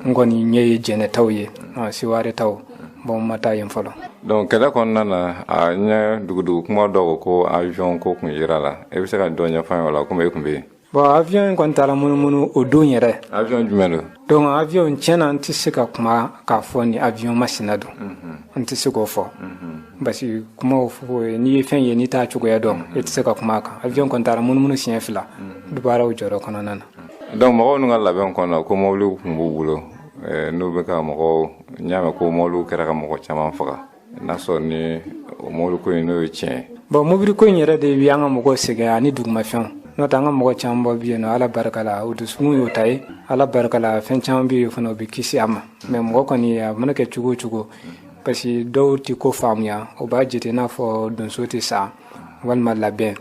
n kɔni ɲɛ ye Jɛnɛtaw ye, Siwaretaw. Bon, n ma taa yen fɔlɔ. Donc kɛlɛ kɔnɔna na, a ɲɛ dugudugu kuma dɔw ko ko avion ko kun yera la, e bɛ se ka dɔ ɲɛfɔ an ye o la, komi e kun bɛ yen? Bon, avion in kɔni taara munumunu o don yɛrɛ. Avion jumɛn don? Donc avion, tiɲɛ na, n tɛ se ka kuma k'a fɔ ni avion masina don, n tɛ se k'o fɔ, parce que kumaw fɔ, n'i ye fɛn ye n'i t'a cogoya dɔn, e tɛ se ka kuma a kan. Avion kɔni taara munumunu siɲɛ fila baaraw jɔyɔrɔ kɔnɔna na. Donc mɔgɔw n'u ka labɛn kɔnɔ, ko mɔbiliw tun b'u bolo n'u bɛ ka mɔgɔw, n y'a mɛn ko mɔbiliw kɛra ka mɔgɔ caman faga, n'a sɔrɔ ni o mɔbili ko in n'o ye tiɲɛ ye? Bon, mobili ko in yɛrɛ de bɛ an ka mɔgɔw sɛgɛn ani dugumafɛnw. N'o tɛ, an ka mɔgɔ caman bɔ bi yen nɔ, Ala barika la, o dusukun y'o ta ye, Ala barika la, fɛn caman bɛ yen fana, o bɛ kisi a ma. Mais mɔgɔ kɔni, a mana kɛ cogo o cogo, parce que dɔw tɛ ko faamuya, o b'a jate i n'a fɔ donso tɛ sa walima labɛn.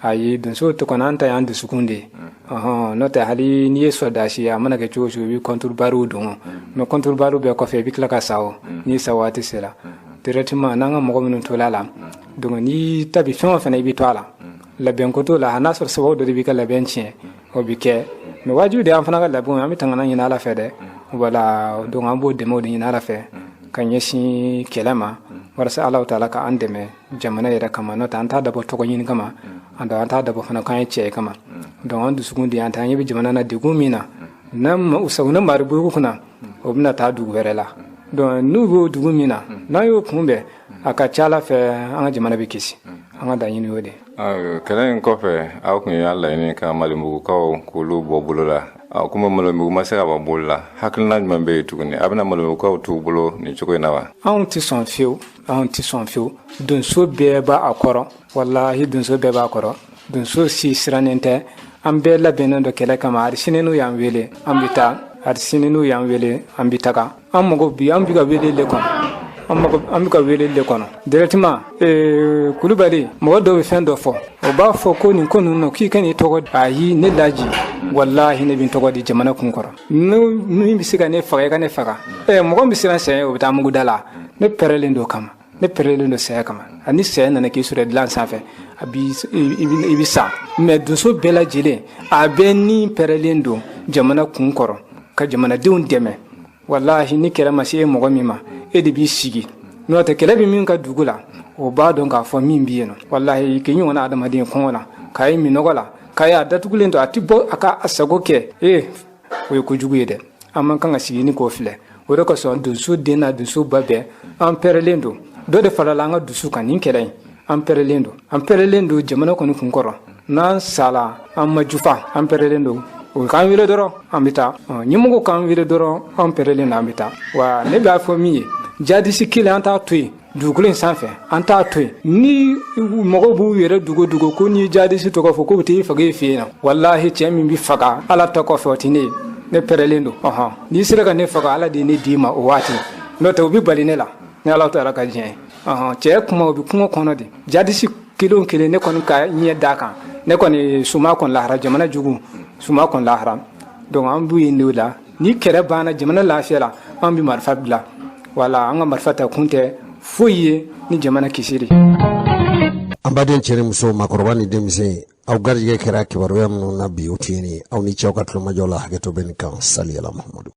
Ayi, donso tɛ kɔni, an ta y'an dusukun de ye. N'o tɛ, hali n'i ye sɔrɔdasi ye, a mana kɛ cogo o cogo, i bɛ contre-barre don, mais contre-barre bɛɛ kɔfɛ, i bɛ tila ka sa. O n'i sa waati sera directement, n'an ka mɔgɔ minnu tola la, donc n'i ta bi fɛn o fɛn na, i bɛ to a la, labɛn ko t'o la. N'a sɔrɔ sababu dɔ de b'i ka labɛn tiɲɛ, o bɛ kɛ. Mais wajibi de, an fana ka labɛnw, an bɛ tangana ɲini Ala fɛ dɛ. Voilà, donc an b'o dɛmɛw de ɲini Ala fɛ ka ɲɛsin kɛlɛ ma, walasa Ala taala ka an dɛmɛ jamana yɛrɛ kama. N'o tɛ, an t'a dabɔ tɔgɔ ɲini kama, an t'a dabɔ fana k'an ye cɛ ye kama. Donc an dusukun de y'an ta, an ɲɛ bɛ jamana na degun min na, n'a sagona Maribugu kunna, o bɛna taa dugu wɛrɛ la. Donc n'u b'o dugu min na, n'an y'o kunbɛn, a ka ca Ala fɛ, an ka jamana bɛ kisi. An ka laɲini y'o de. Kɛlɛ in kɔfɛ, aw tun y'a laɲini ka Malibugukaw k'olu bɔ bolo la. Komi Malibugu ma se ka bɔ bolo la, hakilina jumɛn bɛ yen tuguni? A bɛna Malibugukaw t'u bolo nin cogo in na wa? Anw tɛ sɔn fiyewu, anw tɛ sɔn fiyewu. Donso bɛɛ b'a kɔrɔ, walahi, donso bɛɛ b'a kɔrɔ. Donso si sirannen tɛ, an bɛɛ labɛnnen don kɛlɛ kama. Hali sini n'u y'an wele, an bɛ taa. Hali sini n'u y'an wele, an bɛ taga. An mago bi, an bɛ ka wele le kɔnɔ. An bɛ ka wele de kɔnɔ directement. Kulubali, mɔgɔ dɔw bɛ fɛn dɔ fɔ, o b'a fɔ ko nin ko ninnu k'i ka n'i tɔgɔ. Ayi, ne Laji, walahi, ne bɛ n tɔgɔ di jamana kun kɔrɔ. Min bɛ se ka ne faga, i ka ne faga. Mɔgɔ min bɛ siran saya, o bɛ taa muguda la. Ne pɛrɛlen don kama, ne pɛrɛlen don saya kama. Ani saya nana k'i sɔrɔ dilan sanfɛ, a bi i bɛ sa. Mais donso bɛɛ lajɛlen, a bɛɛ ni pɛrɛlen don jamana kun kɔrɔ ka jamanadenw dɛmɛ. Walahi, ni kɛlɛ ma se e mɔgɔ min ma, e de b'i sigi. N'o tɛ, kɛlɛ bɛ min ka dugu la, o b'a dɔn k'a fɔ min bɛ yen nɔ. Walahi, k'i ɲɔgɔnna adamaden kɔngɔ la, k'a ye minɔgɔ la, k'a ye a datugulen to, a tɛ bɔ a ka a sago kɛ, ee, o ye kojugu ye dɛ. An man kan ka sigi ni k'o filɛ. O de kosɔn, donso den n'a donso ba bɛɛ, an pɛrɛlen don. Dɔ de farala an ka dusu kan nin kɛlɛ in. An pɛrɛlen don, an pɛrɛlen don jamana kɔni kun kɔrɔ. N'an sala, an ma jufa. An pɛrɛlen don. O k'an wele dɔrɔn, an bɛ taa. Ɲɛmɔgɔw k'an wele dɔrɔn, an pɛrɛlen don, an bɛ taa. Wa ne b'a fɔ min ye, jadisi kelen, an t'a to yen dugukolo in sanfɛ, an t'a to yen. Ni mɔgɔw b'u yɛrɛ dogo dogo ko n'i jadisi tɔgɔ fɔ k'u bɛ t'i faga i fɛ yen na, walahi, cɛ min bɛ faga Ala ta kɔfɛ, o tɛ ne ye. Ne pɛrɛlen don. Ɔhɔn, n'i sera ka ne faga, Ala de ye ne d'i ma o waati. N'o tɛ, u bɛ bali ne la ni Ala taala ka diɲɛ ye. Ɔhɔn, cɛ kuma, o bɛ kungo kɔnɔ de. Jadisi kelen o kelen, ne kɔni ka ɲɛ d'a kan. Ne kɔni suma kɔni lahara, jamana jugu suma kɔni lahara. Donc an b'u yen de la. Ni kɛlɛ banna, jamana lafiya la, an bɛ marifa bila. Wala an ka marifa ta kun tɛ foyi ye ni jamana kisiri. An baden cɛ ni muso, maakɔrɔba ni denmisɛn, aw garijɛgɛ kɛra kibaruya minnu na bi, o tun ye nin. Aw ni cɛw ka tulomajɔ la, hakɛto bɛ nin kan. Saliyala Mahamadu.